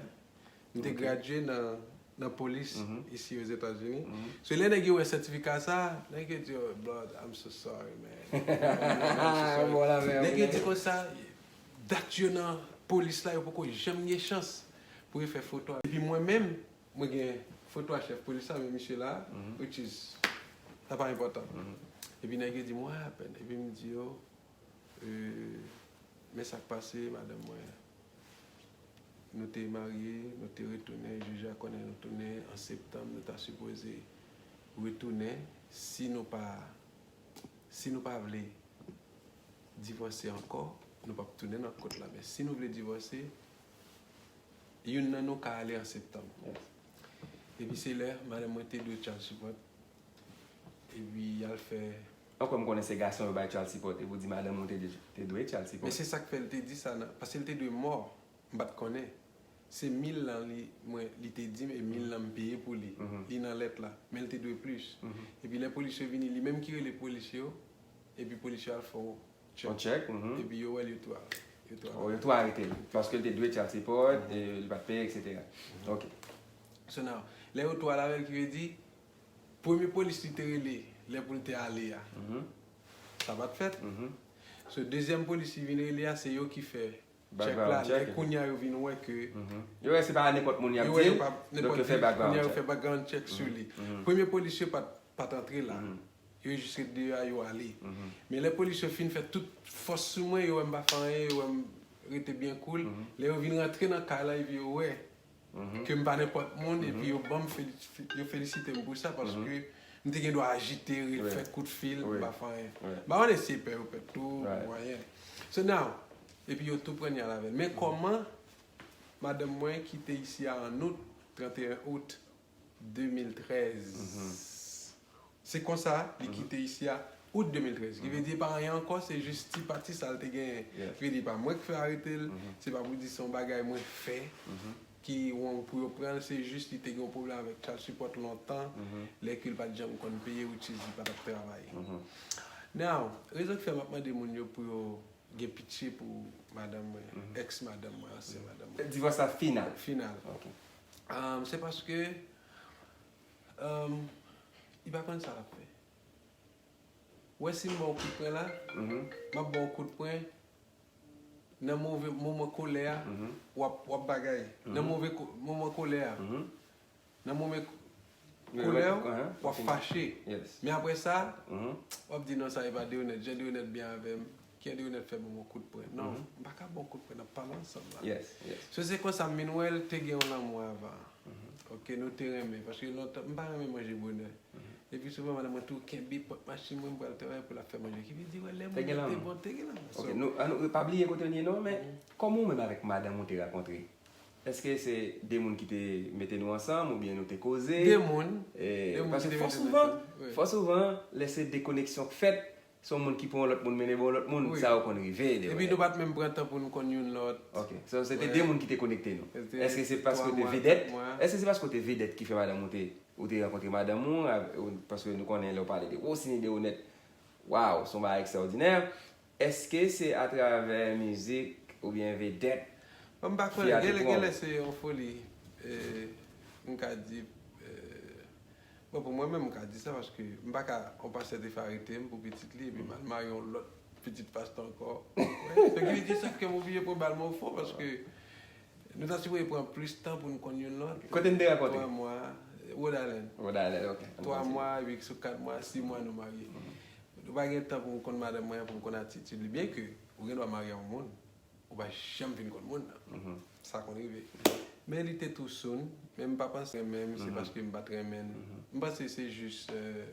M te gradye nan, nan polis isi Ozetazini. So lè nèg yo wè sètifika sa, nèg yo di, oh, blood, I'm so sorry, man. I'm so sorry. Bon, la, men, Nèg yo men. Di konsa, dat yo nan polis la, yo poko janm gen chans pou yo fè foto. Epi mwen menm, mwen gen foto a chèf polis la, men misye la, which is, sa pa enpòtan. Epi nèg yo di m, what happened? Epi m di yo, euh, men sa k pase, madanm mwen, nou te marye, nou te retounen, jij la konnen nou tounen an septanm, nou ta sipoze retounen, si nou pa, si nou pa vle divòse ankò, nou p ap tounen nan kot la, men si nou vle divòse, youn nan nou ka ale an septanm. Epi se lè madanm mwen te dwe child support, epi y al fè Ankò m konnen se gason yo bay child support, epi w di madanm ou te, te dwe child support. Men se sa k fè l te di sa nan, paske l te dwe mò, m pa t konnen. Se mil lan li, mwen, li te di m, e mil lan m peye pou li. Li nan lèt la, men l te dwe plis. Epi lè polis yo vini, li menm ki rele polis yo, epi polis yo al fè yon Yon tchèk, mhm. Epi yo wè l, yo tou al. Yo tou al. Oh, yo tou arete l, paske l te dwe child support, e li pa t peye, et cetera. Ok. So now, lè yo tou al avè l, ki vle di, premye polis li te rele, lè pou l te ale a, sa pa t fèt. So, dezyèm polis li vin rele a, se yo ki fè tchèk la, lè kounye a yo vin wè ke Yo wè se pa nenpòt moun y ap di, donk yo fè background check. Kounye a yo fè background check sou li. Premye polis yo pa t, pa t antre la. Yo jis ret deyò a, yo ale. Men lè polis yo fin fè tout fòs sou mwen, yo wè m pa fè anyen, yo wè m rete byen cool. Lè yo vin rantre nan kay la, epi yo wè ke m pa nenpòt moun, epi yo ban m feli-, yo felisite m pou sa, paske m te gen dwa ajite, ret fè kout fil, m pa fè anyen. M pa konnen si se pè yo pè tou, mwayen. So now, epi yo tou pran y al avè l. Men kòman madanm mwen kite isi a an out, trannteyen out de mil trèz. Se konsa, li kite isi a, out de mil trèz. Ki vle di, pa anyen ankò, se jis ti pati sa l te genyen. Ki vle di, pa mwen k fè arete l, se pa pou di se yon bagay mwen fè ki wrong pou yo pran l, se jis li te gen yon pwoblèm avèk child support lontan, lè ke l pa t janm konn peye, which is li pa t ap travay. Now, rezon ki fè m ap mande moun yo pou yo gen pitye pou madanm mwen, ex madanm mwen, ansyen madanm mwen. Divòs la final. Final. Ok. Um, se paske um, li pa konn sa l ap fè. Ou wè si m ba w kout pwen la, m ap ba w kout pwen nan move moman kolè a, w ap w ap bagay. Nan move ko- moman kolè a, nan moman ko- kolè a, w ap fache. Men apre sa, w ap di non, sa e pa Deonèt. Jan Deonèt byen avè m, kiyè Deonèt fè ban m yon kout pwen. Non, m pa ka ba w kout pwen, n ap pale ansanm la. So se konsa m vin wè l te gen yon lanmou avan. Ok, nou te renmen, paske lontan, m pa renmen manje bonè. Epi souvan, madanm mwen tou kenbe pòt machin mwen, m pral travay pou l ap fè manje. Ki vle di, wè, lè mwen te bon, te gen lanmou. Ok, nou, an nou pa bliye kote n ye non, men kòman ou menm avèk madanm ou te rakontre? Èske se de moun ki te mete nou ansanm oubyen nou te koze? De moun. De moun ki te mete nou ansanm. Paske fò souvan, fò souvan, lè se dekoneksyon k fèt, se yon moun ki pran yon lòt moun mennen ba yon lòt moun, sa yo konn rive. Epi nou pa t menm pran tan pou nou konn youn lòt. Ok. So, se te de moun ki te konekte nou. Èske se paske w te vedèt? Èske se paske w te vedèt ki fè madanm ou te, ou te rankontre madanm ou? Paske nou konnen lè w pale de Rosiny Deonèt, waw, se yon bagay ekstraòdinè. Èske se atravè mizik oubyen vedèt? Bon, m pa konnen, genlè se yon foli, e, m ka di, e, bon, pou mwen menm, m ka di sa paske m pa ka, yon pastè te fè arete m pou pitit li, epi m al marye yon lòt pitit pastè ankò. Donk, li di sa fè m oblije pran bal mwen o fon paske nou ta sipoze pran plis tan pou n konn youn lòt. Kote n te rankontre? Twa mwa, Rhode Island. Rhode Island, ok. Twa mwa, epi sou kat mwa, sis mwa nou marye. Nou pa gen tan pou m konn madanm mwen, pou m konn atitid li. Byen ke ou gen dwa marye a yon moun, ou pa janm fin konn moun nan. Sa konn rive. Men li te too soon, men m pa panse renmen m, se paske m pa t renmen l. M panse se jis, euh,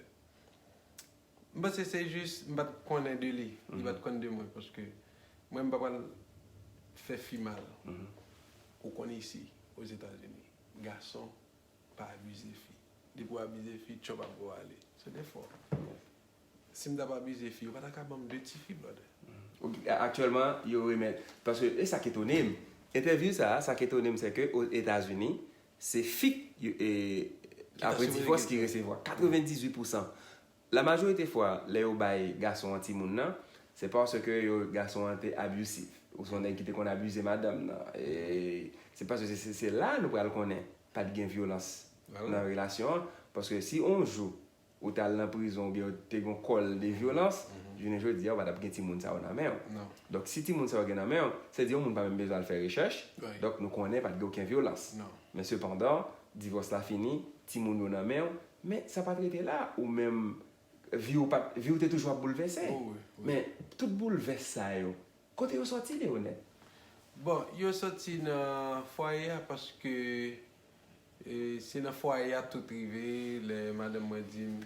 m panse se jis m pa t konnen de li, li pa t konn de mwen, paske mwen m pa pral fè fi mal. Ou konn isi, Ozetazini, gason pa abize fi. Depi w abize fi, tchòp ap wè w ale. Se defò. Si m t ap abize fi, yo pa ta ka ban m de tifi, brother. Aktyèlman, yo remèt. Paske e sa k etone m. Entèvyou sa a, sa k etone m, se ke Ozetazini, se fi k, e, apre divòs ki resevwa. Katrevendizuit pousan. La majorite fwa, lè yo bay gason an timoun nan, se paske yo, gason an te abusive. Ou se yon nèg ki te konn abize madanm nan. E se paske se, se, se la nou pral konnen pa t gen vyolans nan relasyon an. Paske si yon jou ou t al nan prizon oubyen yo te gen yon kòl de vyolans, jounen jodi a, ou pa t ap gen timoun sa yo nan men w. Donk, si timoun sa yo gen nan men w, se di yon moun pa menm bezwen al fè rechèch. Donk, nou konnen pa t gen okenn vyolans. Men sepandan, divòs la fini, timoun yo nan men w, men sa pa t rete la, ou menm, vi w pa t, vi w te toujou ap boulvèse. Men tout boulvès sa yo, kote yo sòti, Leonèt? Bon, yo sòti nan fwaye a paske, e, se nan fwaye a tout rive, lè madanm mwen di m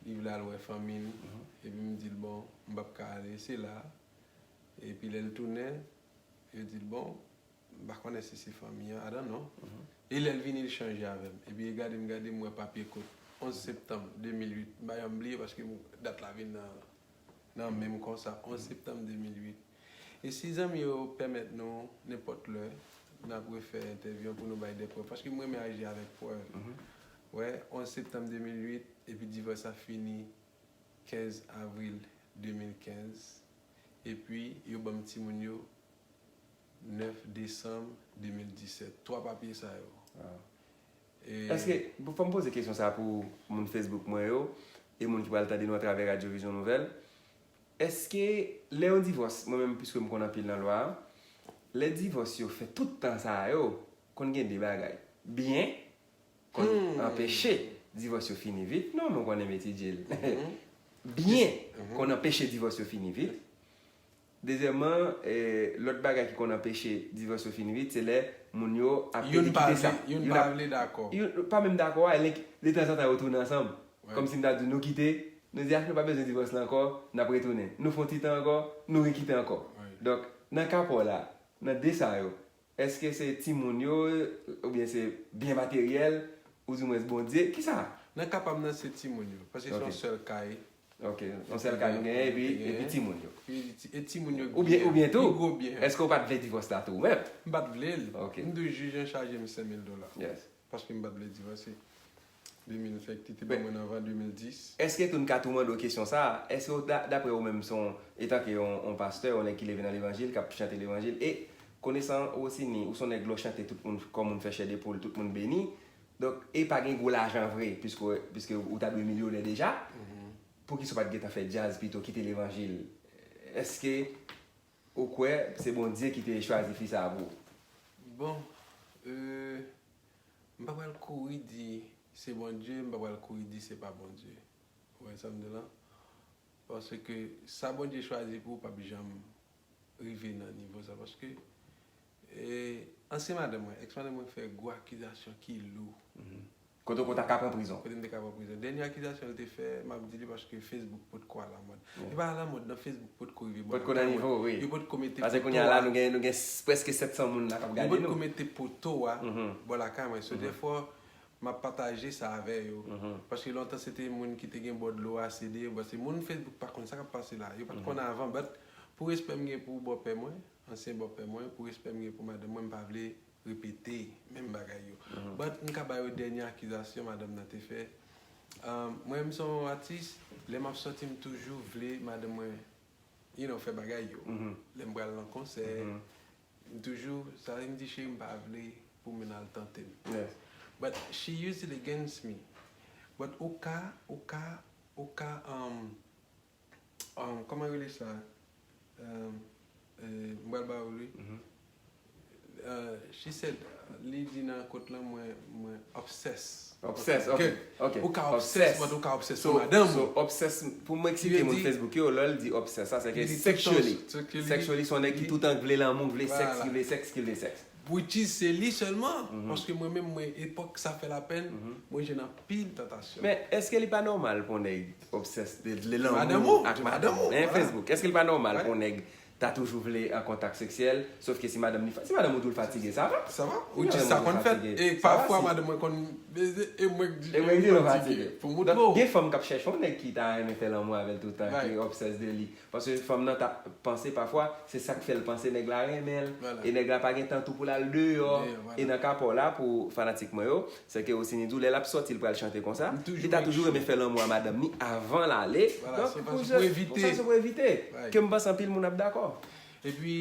li vle al wè fanmi l, epi m di l, bon, m p ap ka ale, se la. Epi lè l tounen, yo di l, bon, m pa konnen si se fanmi an, I don't know. E lè l vini, l chanje avè m. Epi li gade m, gade m, wè papye kot. Onz septanm de mil uit, m pa janm bliye paske dat la vin nan, nan men m konsa, onz septanm de mil uit. E si zanmi yo pèmèt nou, nenpòt lè, n ap refè entèvyou an pou nou bay de prèv. Paske m renmen aji avèk prèv. Wè, onz septanm de mil uit, epi divòs la fini kenz avril de mil kenz. Epi, yo ban m timoun yo nèf desanm de mil disèt. Twa papye sa yo. E èske, fò m poze kesyon sa a pou moun Facebook mwen yo, e moun ki pral tande nou atravè Radyo Vizyon Nouvèl, èske lè yon divòs, mwen menm, piske m konn anpil nan lwa a, lè divòs yo fè tout tan sa a yo, konn gen de bagay. Byen, konn anpeche divòs yo fini vit. Non, men w konnen m etidye l. Byen konn anpeche divòs yo fini vit. Dezyèmman, e, lòt bagay ki konn anpeche divòs yo fini vit, se lè moun yo ap pede kite sa. Youn pa vle dakò. Youn pa menm dakò a, e detanzantan yo tounen ansanm. Kòmsi m ta di nou kite, nou di, a, nou pa bezwen divòs la ankò, n ap retounen. Nou fè yon ti tan ankò, nou rekite ankò. Donk, nan ka pa w la, nan de sa yo, èske se timoun yo, oubyen se byen materyèl, oudimwens Bondye? Kisa? Nan ka pa m nan, se timoun yo, paske se yon sèl kay. Ok, yon sèl kay nou genyen, epi, epi timoun yo. E timoun yo, oubyen, oubyen tou, èske w pa t vle divòs la tou, ou menm? M pa t vle l. M di w, jij an chaje m senk mil dola. Paske m pa t vle divòse. De mil, fèk li te ban mwen anvan de mil dis. Èske tou n ka tou mande w kesyon sa a? Èske w, da-, daprè ou menm, se yon, etanke yon, yon pastè, yon nèg ki leve nan levanjil, k ap chante levanjil, e Konesan Rosiny, ou se yon nèg lè w chante tout moun, kò moun fè chè de poul, tout moun beni. Donk, e pa gen gwo lajan vre, piske, piske ou ta dwe milyonè deja. Poukisa w pa t gentan fè djaz pito, kite levanjil? Èske ou kwè se Bondye ki te chwazi fi sa a pou ou? Bon, euh, m pa pral kouri di se Bondye, m pa pral kouri di se pa Bondye. Ou wè sa m di la? Paske sa Bondye chwazi pou ou p ap janm rive nan nivo sa. Paske e, ansyen madanm mwen, ex madanm mwen fè gwo akizasyon ki lou. Kote w konn ta ka pran prizon. Kote m te ka pran prizon. Dènye akizasyon l te fè, m ap di li paske Facebook potko alamòd. Li pa alamòd nan, Facebook potko rive bò lakay mwen. Potko nan nivo, wi. Yo potko mete poto a. Paske kounye a la, nou gen, nou gen prèske sèt san moun la k ap gade nou. Yo potko mete poto a bò lakay mwen. So, dèfwa, m ap pataje sa avè yo. Paske lontan, se te moun ki te gen bò dlo a, se de yo. Paske moun Facebook pa konn sa k ap pase la. Yo pa t konn avan. But, pou respè m gen pou bòpè mwen, ansyen bòpè mwen, pou respè m gen pou madanm mwen, m pa vle repete menm bagay yo. But m ka ba yo dènye akizasyon madanm nan te fè. Mwen menm se yon atis, lè m ap sòti m toujou vle madanm mwen, you know, fè bagay yo. Lè m pral nan konsè, m toujou, sa vle m di cheri m pa vle pou moun al tante m. But she used it against me. But ou ka, ou ka, ou ka, um, um, kòman yo rele sa? Um, euh, m pral ba ou li. Uh, she said, li di nan kot lan mwen, mwen obsessed. Obsessed, ok, ok. Ou ka obsessed, but ou ka obsessed pou madanm ou. So, obsessed, pou m eksplike moun Facebook yo, lè l di obsessed, sa se ke sexually. Sexually, se yon nèg ki toutan vle lanmou, vle sèks, ki vle sèks, ki vle sèks. Which is, se li sèlman. Paske mwen menm, mwen, epòk sa fè lapenn, mwen jwenn anpil tantasyon. Men, èske li pa nòmal pou yon nèg obsessed de, de lanmou ak madanm ou? Hein, Facebook, èske li pa nòmal pou yon nèg ta toujou vle an kontak seksyèl, sof ke si madanm li, si madanm ou di w l fatige, sa va? Sa va? Ou di sa konn fèt. E pafwa madanm mwen konn beze, e mwen k di, e mwen k di l fatige. Pou moutre w. Donk, gen fanm k ap chèche yon nèg ki ta renmen fè lanmou avè l toutan, ki obsessed de li. Paske fanm nan ta panse pafwa, se sa k fè l panse nèg la renmen l. E nèg la pa gen tan tou pou l al deyò. E nan ka pa w la, pou fanatik mwen yo, se ke Rosiny di w, lè l ap sòti, l pral chante konsa. Li ta toujou renmen fè lanmou a madanm ni avan l ale. Donk, pou jès, pou sa, se pou evite. Ke m panse anpil moun ap dakò. Epi,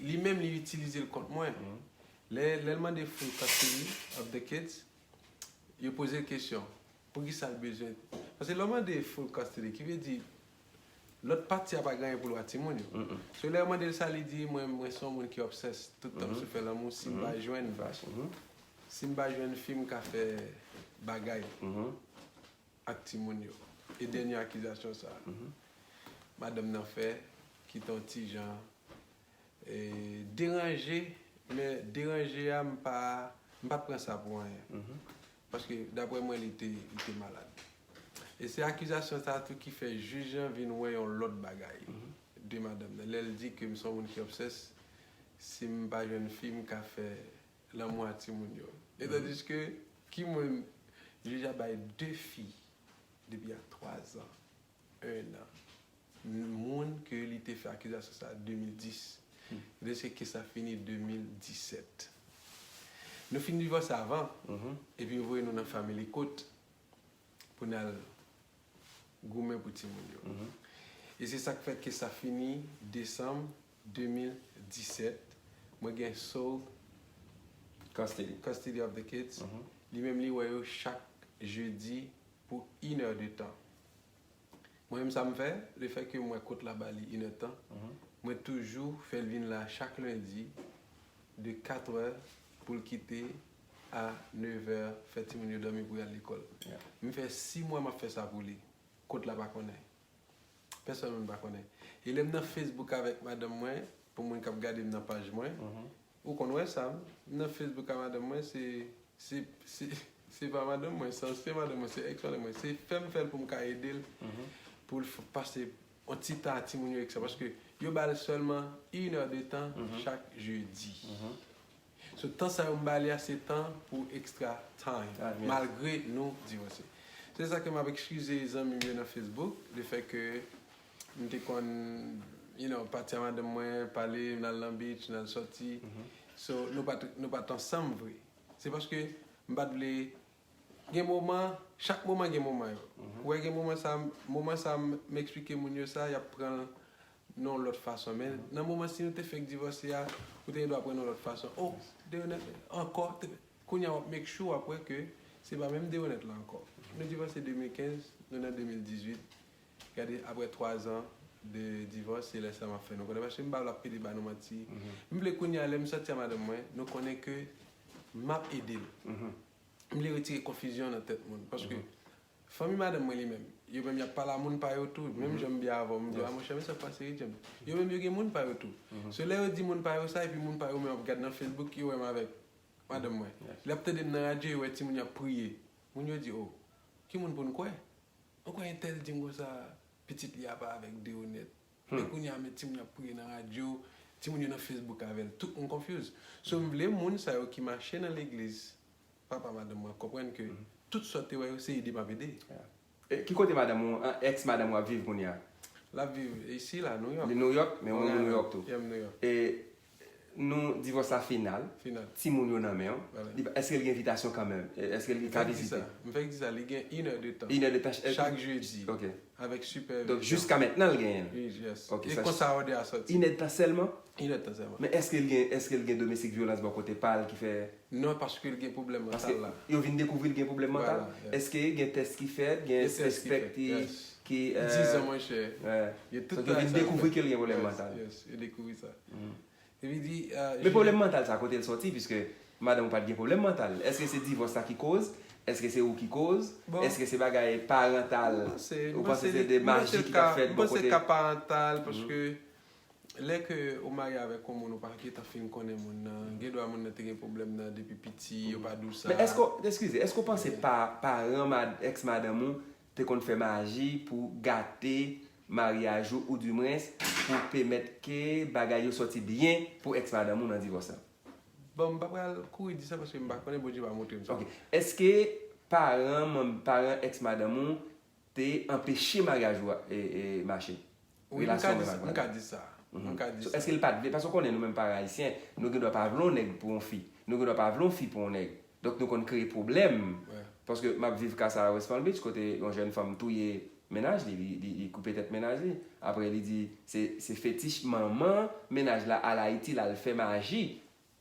li menm, li itilize l kont mwen. Lè, lè l mande full custody of the kids, yo poze l kesyon. Poukisa l bezwen? Paske lè w mande full custody, ki vle di lòt pati a pa gen anyen pou l wè ak timoun yo. So lè yo mande l sa, li di, mwen, mwen se yon moun ki obsessed tout tan m sou fè lanmou, si m pa jwenn, si m pa jwenn fi m ka fè bagay ak timoun yo. E dènye akizasyon sa madanm nan fè, ki te yon ti jan e, deranje, men deranje a, m pa, m pa t pran sa pou anyen. Paske, daprè mwen, li te, li te malad. E se akizasyon sa a tou ki fè jij lan vin wè yon lòt bagay de madanm nan. Lè l di ke m se yon moun ki obsessed, si m pa jwenn fi, m ka fè lanmou a timoun yo. E tandiske, ki moun jij la bay de fi depi a twa zan? En an. Moun ke li te fè akizasyon sa a de mil dis. Deske ke sa fini de mil disèt. Nou fin divòse avan, epi yo voye nou nan family court pou n al goumen pou timoun yo. E se sa k fè ke sa fini desanm de mil disèt. Mwen gen sole custody of the kids. Li menm li wè yo chak jedi pou inè de tan. Mwen menm sa m fè, lefètke m wè kot la ba li inèdtan, mwen toujou fè l vin la chak lendi de katrè pou l kite a nevè, fè timoun yo dòmi pou y al lekòl. M fè sis mwa m ap fè sa pou li. Kot la pa konnen. Pèsòn moun pa konnen. E lè m nan Facebook avèk madanm mwen, pou moun k ap gade m nan paj mwen, ou konn wè sa, m nan Facebook ak madanm mwen, se, se, se, se pa madanm mwen, se ansyen madanm mwen, se ex madanm mwen. Se fè m fè l pou m ka ede l, pou l pase yon ti tan ak timoun yo, etsetera. Paske yo ba l sèlman inè de tan chak jedi. So, tan sa yo m ba li a, se tan pou extra time, malgre nou divòse. Se sa ke m ap ekskize zanmi m yo nan Facebook, lefètke m te konn, you know, pati ak madanm mwen, pale, n al nan beach, n al sòti. So, nou pa t, nou pa t ansanm vre. Se paske m pa t vle gen moman, chak moman gen moman yo. Ou wè gen moman sa, moman sa m eksplike moun yo sa, y ap pran l nan yon lòt fason. Men nan moman si nou te fèk divòse a, ou te gen dwa pran yon lòt fason. Oh, Deonette ankò. Kounye a w ap make sure w ap wè ke se pa menm Deonette la ankò. Nou divòse de mil kenz, nou nan de mil dizuit. Gade, apre twa zan de divòs, se lè sa m ap fè nou konnen. Paske m pa vle ap pede ba nou manti. M vle kounye a, lè m sòti a madanm mwen, nou konnen ke m ap ede l. M vle retire konfizyon nan tèt moun. Paske fanmi madanm mwen li menm, yo menm y ap pale a moun pa yo tou. Menm jan m byen avè w, m di w, a monchè, men sa k pase Ridjem. Yo menm yo gen moun pa yo tou. So lè yo di moun pa yo sa, epi moun pa yo menm ap gad nan Facebook, yo wè m avèk madanm mwen. Lè y ap tande m nan radyo, yo wè timoun y ap priye. Moun yo di, oh, ki moun pou n kwè? Ou kwè entèl di m konsa, pitit li a pa avèk Deonette. Men kounye a, men timoun yo ap priye nan radyo, timoun yo nan Facebook avè l, tout moun confuse. So m vle moun sa yo ki mache nan legliz, papa madanm mwen, konprann ke tout sa w te wè yo, se ede m ap ede. E, ki kote madanm ou, an, ex madanm ou ap viv kounye a? L ap viv isi la, New York. Li New York, men ou New York tou. Yeah, m New York. E nou divòs la final. Final. Timoun yo nan men w. Li pa- Èske l gen envitasyon kanmenm? E- Èske l ka vizite? M fèk di sa, m fèk di sa, li gen inèdtan. Inèdtan. Chak jedi. Ok. Avèk sipèvizyon. Donk jiska mentnan l genyen l? Wi, yes. Ok, e sa konsa òdè a sòti. Inèdtan sèlman? Inèdtan sèlman. Men èske l gen, èske l gen domestik vyolans bò kote pa l ki fè? Non, paske l gen pwoblèm mantal la. Yo vin dekouvri l gen pwoblèm mantal? Vwala, yeah. Èske gen tès ki fèt, gen sespèk ki, ki, euh, dizan, monchè. Yo tout bagay sa yo fèt. Yo vin dekouvri ke l gen pwoblèm mantal? Yes, yes, yo dekouvri sa. Men pwoblèm mantal sa, kote l sòti? Piske madanm ou pa t gen pwoblèm mantal. Èske se divòs la ki koz? Èske se ou ki koz? Èske se bagay parantal? Ou panse se de maji ki t ap fèt bò kote? M panse ka parantal, paske lè ke ou marye avèk yon moun, ou pa gentan fin konnen moun nan, gen dwa moun nan te gen pwoblèm nan depi piti, yo pa di w sa. Men èske, eskize, èske ou panse pa, paran mad, ex madanm ou te konn fè maji pou gate maryaj ou, oudimwens pou pèmèt ke bagay yo sòti byen pou ex madanm ou nan divòs la? Bon, m pa pral kouri di sa paske m pa konnen, Bondye pa montre m sa. Ok. Èske paran, manm, paran ex madanm ou te anpeche maryaj ou a, e, e, mache? Wi, m ka di sa. M ka di sa. M ka di sa. Èske l pa t vle? Paske w konnen nou menm paran ayisyen, nou gen dwa pa vle yon nèg pou yon fi. Nou gen dwa pa vle yon fi pou yon nèg. Donk nou konn kreye pwoblèm. Paske m ap viv ka sa a West Palm Beach, kote yon jèn fanm touye mennaj li, li, li, li koupe tèt mennaj li. Apre li di se, se fetich manman mennaj la al Ayiti, l al fè maji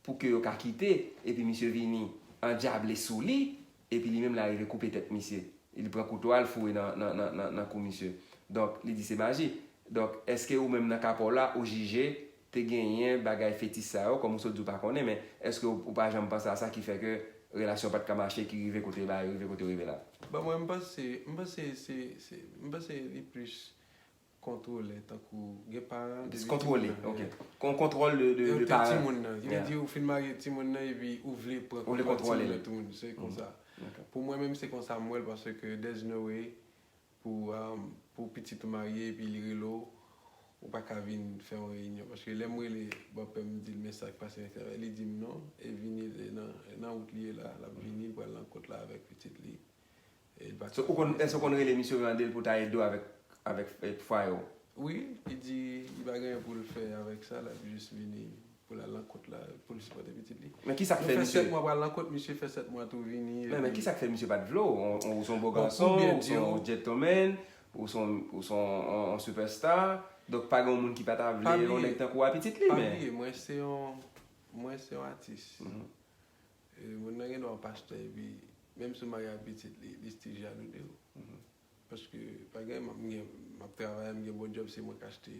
pou ke yo ka kite, epi misye vini andyable sou li, epi li menm l arive koupe tèt misye. Li pran kouto a, l foure nan, nan, nan, nan, nan kou misye. Donk, li di se maji. Donk, èske ou menm nan ka pa w la, ou jije te genyen bagay fetich sa yo, kòm ou sot di w pa konnen, men èske ou, ou pa janm panse a sa ki fè ke relasyon pa t ka mache, ki rive kote bagay yo rive kote yo rive la? Bon, mwen, m panse, m panse se, se, m panse li plis kontwolè, tankou gen paran. Plis kontwole, ok. Kon kontwòl de, de, de paran. Timoun nan. Ki vle di ou fin marye timoun nan epi ou vle pran kontwòl timoun nan tou moun. Se konsa. Pou mwen menm se konsa m wè l paske there's no way pou, um, pou pitit ou marye epi li rele w, ou pa ka vin fè yon reyinyon. Paske lè m rele bòpè m di l men sa k pase, li di m non, e vini nan, nan wout li ye la, l ap vini, l pral nan kont la avèk pitit li. So, ou konn, èske ou konn rele misye mande l pou ta ede w avèk, avèk, eh, fwaye w? Wi, li di li pa gen anyen pou l fè avèk sa, l ap jis vini pou l al nan kont la, pou l sipòte pitit li. Men kisa k fè misye? Nou fè sèt mwa, pral nan kont misye, fè sèt mwa tou vini. Men, men kisa k fè misye pa t vle w? Ou, ou se yon bo gason, ou se yon gentleman, ou se yon, ou se yon, yon, yon superstar. Donk, pa gen yon moun ki pa ta vle yon nèg tankou w a pitit li, men. Pa bliye, mwen se yon, mwen se yon atis. E, moun nan gen dwa yon pastè, epi menm si w marye ak pitit li, li still jalou de w. Paske, pa gen, m ap, m gen, m ap travay, m gen bon djòb, se mwen k achte,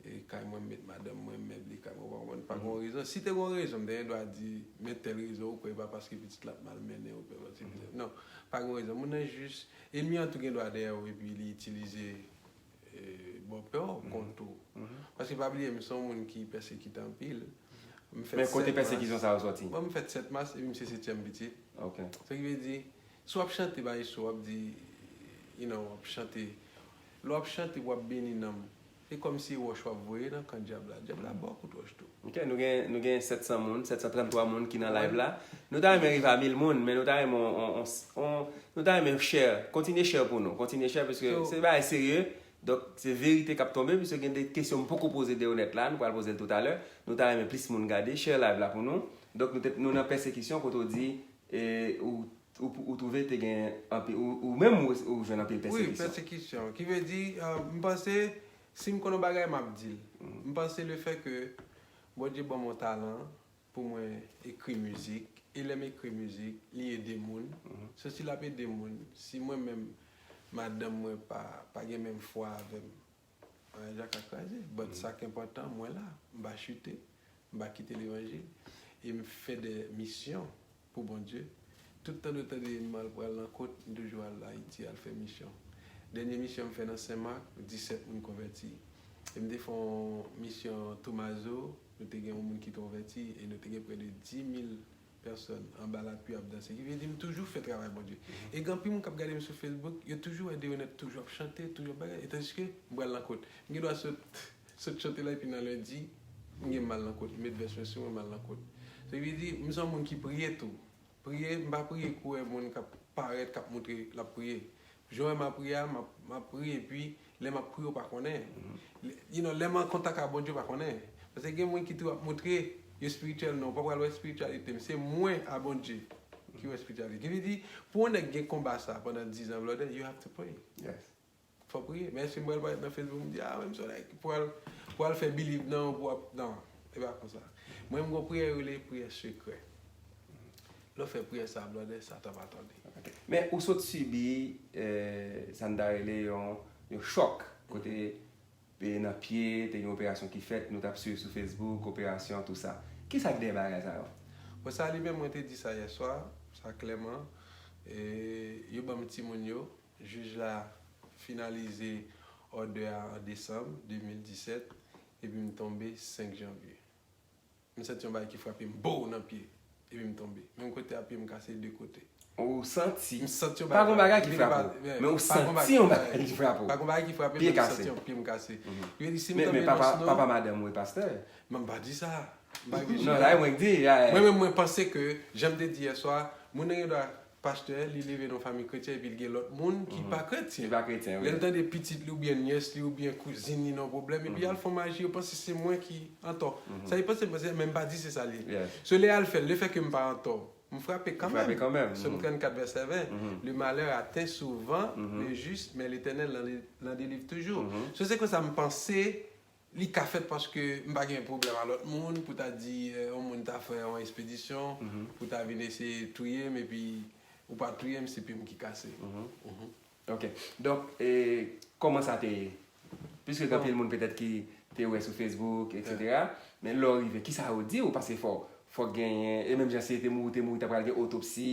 e, kay mwen, m met madanm mwen, m meble kay mwen, w pa konprann? Pa gen yon rezon. Si te gen yon rezon, m te gen dwa di, men tèl rezon, ou kwè e pa paske pitit la ap malmennen, ou kwè paske pitit, non, pa gen yon rezon. Moun nan jis, ènmi an tou gen dwa dèyè w, epi li itilize e, bòpè w kont ou. Paske pa bliye, m se yon moun ki pèsekite anpil. Men kote pèsekisyon sa yo sòti? Bon, m fèt sèt mas epi m se setyèm pitit. Ok. Sa ki vle di, si w ap chante bay so, w ap di, you know, w ap chante. Lè w ap chante, w ap beni nanm. Se kòmsi wòch w ap voye nan kan dyab la. Dyab la ba w kout wòch tou. Ok, nou gen, nou gen sèt san moun, sèt san tranntwa moun ki nan live la. Nou ta renmen rive a mil moun, men nou ta renmen on, on, on, on, nou ta renmen share. Kontinye share pou nou. Kontinye share, paske se bagay serye. Donk, se verite k ap tonbe, piske gen de kesyon m poko poze Deonette la, nou pral poze l toutalè. Nou ta renmen plis moun gade, share live la pou nou. Donk, nou te, nou nan pèsekisyon, kote w di, e, ou, ou, ou twouve te gen anpil, ou, ou menm ou, ou jwenn anpil pèsekisyon. Wi, pèsekisyon. Ki vle di, e, m panse, Si m konn yon bagay, m ap di l. M panse lefètke Bondye ban m yon talan pou mwen ekri mizik, e lè m ekri mizik, li ede moun. So, si l ap ede moun, si mwen menm, madanm mwen pa, pa gen menm fwa avè m, bagay la ka kraze. But sa k enpòtan, mwen la, m pa chite, m pa kite levanjil, e m fè de misyon pou Bondye. Tout tan nou tande m al pral nan kot, m toujou al Ayiti al fè misyon. Dènye misyon m fè nan Senmak, disèt moun konvèti. E m te fè yon misyon Tomazo, nou te gen yon moun ki konvèti, e nou te gen prè de dis mil pèsòn anba lapli ap danse. Ki vle di m toujou fè travay Bondye. E gen anpil moun k ap gade m sou Facebook, yo toujou wè Deonèt toujou ap chante, toujou ap bagay. E tandiske m pral nan kot. M gen dwa sot, sot chante la, epi nan lendi, m gen mal nan kot. M met vès mwen sou mwen, mal nan kot. Sa vle di, m se yon moun ki priye tou. Priye, m pa priye kou wè moun k ap parèt, k ap montre l ap priye. Jan w wè m ap priye a, m ap, m ap priye, epi lè m ap priye, w pa konnen. Lè- You know, lè m an kontak ak Bondye, w pa konnen. Paske gen moun ki tou ap montre yo espirityèl, non, w pa pral wè espirityalite m. Se mwen a Bondye ki wè espirityalite. Ki vle di, pou yon nèg gen konba sa pandan diz an, brother, you have to pray. Yes. Fò priye. Men èske m pral parèt nan Facebook, m di, ah, men m se yon nèg ki pral, pral fè believe nan, pou ap, non, e pa konsa. Mwen, m gon priyè yo rele priyè sekrè. Lè w fè priyè sa, brother, Satan pa tande. Men ou sot sibi, eh, sa n ta rele yon, yon chòk, kote e nan pye, te gen operasyon ki fèt, nou t ap swiv sou Facebook, operasyon, tou sa. Kisa k dèyè bagay sa yo? Bon, sa li menm, mwen te di sa yè swa, sa klèman. E, yo ban m timoun yo, jij la finalize òdè a an desanm de mil disèt, epi m tonbe senk janvye. M santi yon bagay ki frape m, bow, nan pye. Epi m tonbe. Menm kote a pye m kase de kote. Ou santi? M santi yon Pa gon bagay ki epi frape pa- w, men ou santi yon bagay ki frape w. Pa gon bagay ki frape Pye men m kase. Santi yon pye m kase. Yo di si m Men, tonbe men nan papa, snow, papa madanm ou e pastè. Men m pa di sa. M pa vle di Non, sa. la e mwen k di. Ya, Mwen menm, mwen panse ke, jan m te di yè swa, moun nan gen dwa pastè, li leve nan fanmi kretyen, epi l gen lòt moun ki pa kretyen. Li pa kretyen, Lè wi. l tande pitit li oubyen nyès li oubyen kouzin li nan pwoblèm, epi y al fè yon maji, yo panse se mwen ki antò. Sa li panse, m panse, men m pa di se sa li ye. Yes. So, lè y al fè l, lefètke m pa antò, m frape Frape kanmenm. kanmenm. Sòm trannkat vèsè ven. Le malheur atteint souvent le juste, mais l'Éternel l'en, l'en délivre toujours. So, se konsa m panse li ka fèt paske m pa gen pwoblèm a lòt moun pou ta di, eh, yon moun ta fè yon espedisyon, pou ta vin eseye touye m, epi ou pa touye m, se pye m ki kase. Ok. Donk, e, kòman sa te ye? Piske gen anpil moun petèt ki te wè sou Facebook, et cetera. Men lè w rive, kisa yo di w? Paske fò, fò genyen, e menm jan si te mouri, te mouri, ta pral gen otopsi.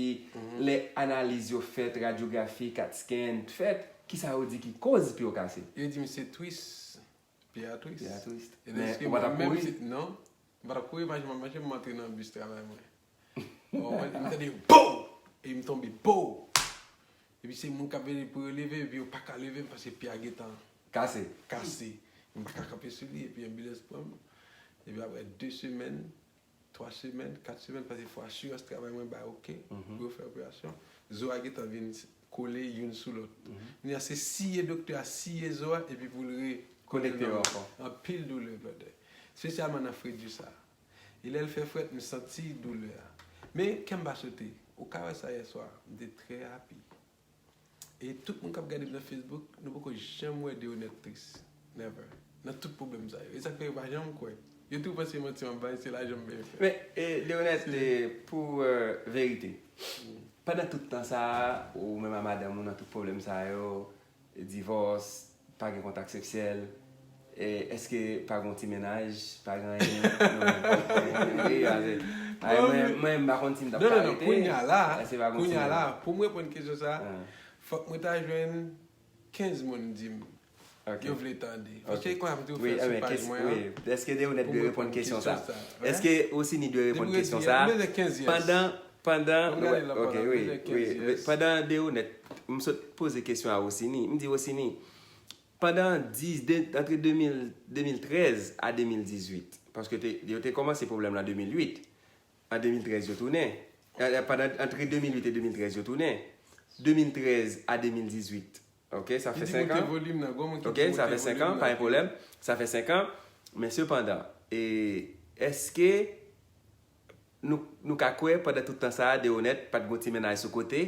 Lè analiz yo fèt, radyografi, cat scan fèt, kisa yo di ki koz pye w kase? Yo di m se twis. Pye a twis. Pye a twis. E Men deske ou pa t ap mwen menm kouri? Si, non, m pa t ap kouri, mache m ap mache, m antre nan bis travay mwen. Bon, mwen, m tande bow! Epi m tonbe bow! Epi se moun k ap veye pou yo leve, epi yo pa ka leve m paske pye a gentan Kase. Kase. M pa ka kanpe sou li, epi anbilans pran m. Epi apre de semèn, twa semèn, kat semèn, paske fò asirans travay mwen bay oke pou yo fè operasyon. Zo a gentan vin kole youn sou lòt. Kounye a se siye doktè a siye zo a, epi pou l re Konekte yo ankò. Anpil doulè, brother. Espesyalman nan fredi sa. E lè l fè frèt, m santi doulè a. Men kè m pa sote. Ou ka wè sa yè swa, m te trè happy. E tout moun k ap gade m nan Facebook, nou poko janm wè Deonèt tris. Never. Nan tout pwoblèm sa yo. E sa k fè yo pa janm kwè. Yo tou panse manti m ap bay, se lajan m byen fè. Men, e, Deonèt, e, pou, e, verite, pandan tout tan sa a, ou menm a madanm ou nan tout pwoblèm sa yo, divòs, pa gen kontak seksyèl, e, èske pa gen ti mennaj, pa gen anyen? Non, wi, ase. Ay, mwen, mwen, m pa konn si m t ap ka rete. Non, non, non, kounye a la, kounye a la, pou m reponn kesyon sa a, fòk mwen ta jwenn kenz moun di m yo vle tande. Paske konn ap di w fè l sou paj mwen an. Èske Deonèt dwe reponn kesyon sa? Èske Rosini dwe reponn kesyon sa? Pandan, pandan, ok, wi, wi, pandan Deonèt, m sot poze kesyon a Rosini. M di Rosini, pandan dis, de, antre de mil, de mil trèz a de mil dizuit, paske te, yo te kòmanse pwoblèm lan de mil uit, an de mil trèz yo tounen. Pandan, antre de mil uit e de mil trèz yo tounen. De mil trèz a de mil dizuit. Ok, sa fè senk an. Ok, sa fè senk an, pa gen pwoblèm. Sa fè senk an. Men sepandan, e, èske nou, nou ka kwè pandan tout tan sa a, Deonèt pa t gon ti mennaj sou kote?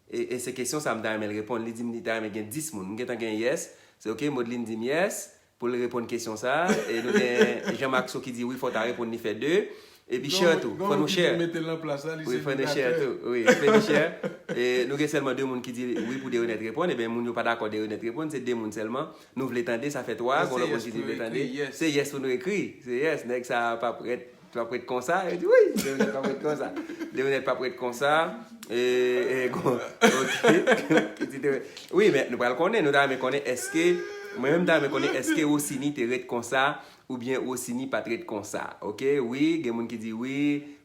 E, e se kesyon sa a m ta renmen l reponn. Li di m li ta renmen gen dis moun. M gentan gen yes. Se ok, Modeline di m yes. pou l reponn kesyon sa a. E nou gen Jean Maxo ki di wi, fò w ta reponn li fè de. Epi share tou. Fò nou share. Wi, fò nou share tou. Wi, fò nou share. E nou gen sèlman de moun ki di wi pou Deronette reponn. Ebyen, moun yo pa dakò Deronette reponn. Se de moun sèlman. Nou vle tande, sa fè twa. Gon lòt moun ki di vle tande. Se yes pou nou ekri. Se yes. Nèg sa a p ap ret, p ap ret konsa. Yo di wi, Deronette p ap ret konsa. Deronette p ap ret konsa. E, e, gon, ok. Wi, men nou pral konnen, nou ta renmen konnen èske, mwen menm ta renmen konnen èske Rosini te ret konsa, oubyen Rosini pa t ret konsa. Ok, wi, gen moun ki di wi,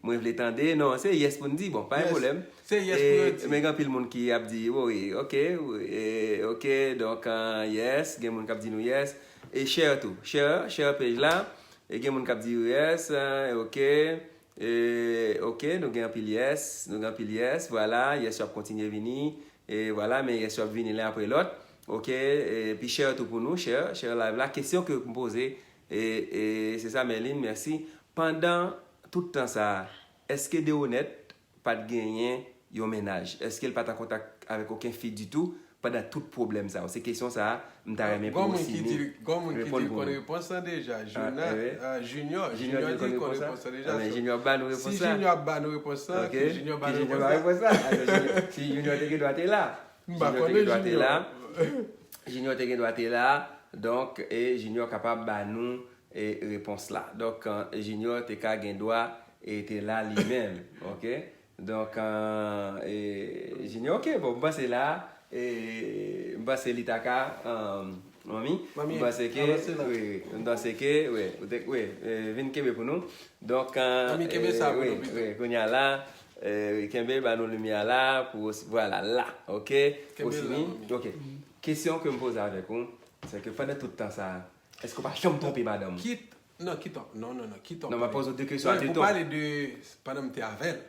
mwen vle tande. Non, se yes pou n di, bon, pa gen pwoblèm. Se yes pou yo di. Men gen anpil moun ki ap di, wi, wi, ok, wi, e, ok, donk, ah, yes, gen moun k ap di nou yes. E share tou, share, share page la. E gen moun k ap di yes, ah, ok. E, ok, nou gen anpil yes, nou gen anpil yes, vwala, yes yo ap kontinye vini, e vwala, men yes yo ap vini len apre lòt, ok, epi share tou pou nou, share, share live la, kesyon ke m poze, e, e, se sa Merlin, mèsi, pandan tout tan sa a, èske Deronette pa t genyen yon mennaj? Èske l pa t an kontak avèk okenn fi ditou pandan tout pwoblèm sa yo? Se kesyon sa a, m ta renmen pou Rosini reponn pou nou. Gon moun ki di l konn repons lan deja. Junior, Junior di l konn repons lan deja. Junior ap ba nou repons lan. Si Junior ap ba nou repons lan, ki Junior ba nou repons lan. Si Junior te gen dwa te la. Junior te gen dwa te la. Junior te gen dwa te la. Donk, e Junior kapab ba nou e repons la. Donk, e, Junior te ka gen dwa e te la li menm, ok? Donk, e, e, Junior, ok, bon, m panse la, e, m panse li ta ka, e, manmi, m panse ke, wi, wi, m panse ke, wi, ou te, wi, e, vin kenbe pou nou. Donk, e, wi, wi, kounye a la, e, kenbe, ba nou limyè la, pou, vwala, la, ok? Osini, ok. Kesyon ke m poze avèk ou, se ke pandan tout tan sa a, Èske w pa janm twonpe madanm ou? Kit, non, kit, non, non, non, kit. Non, m ap poze w de kesyon a de tan. Pou pale de pandan m te avè l.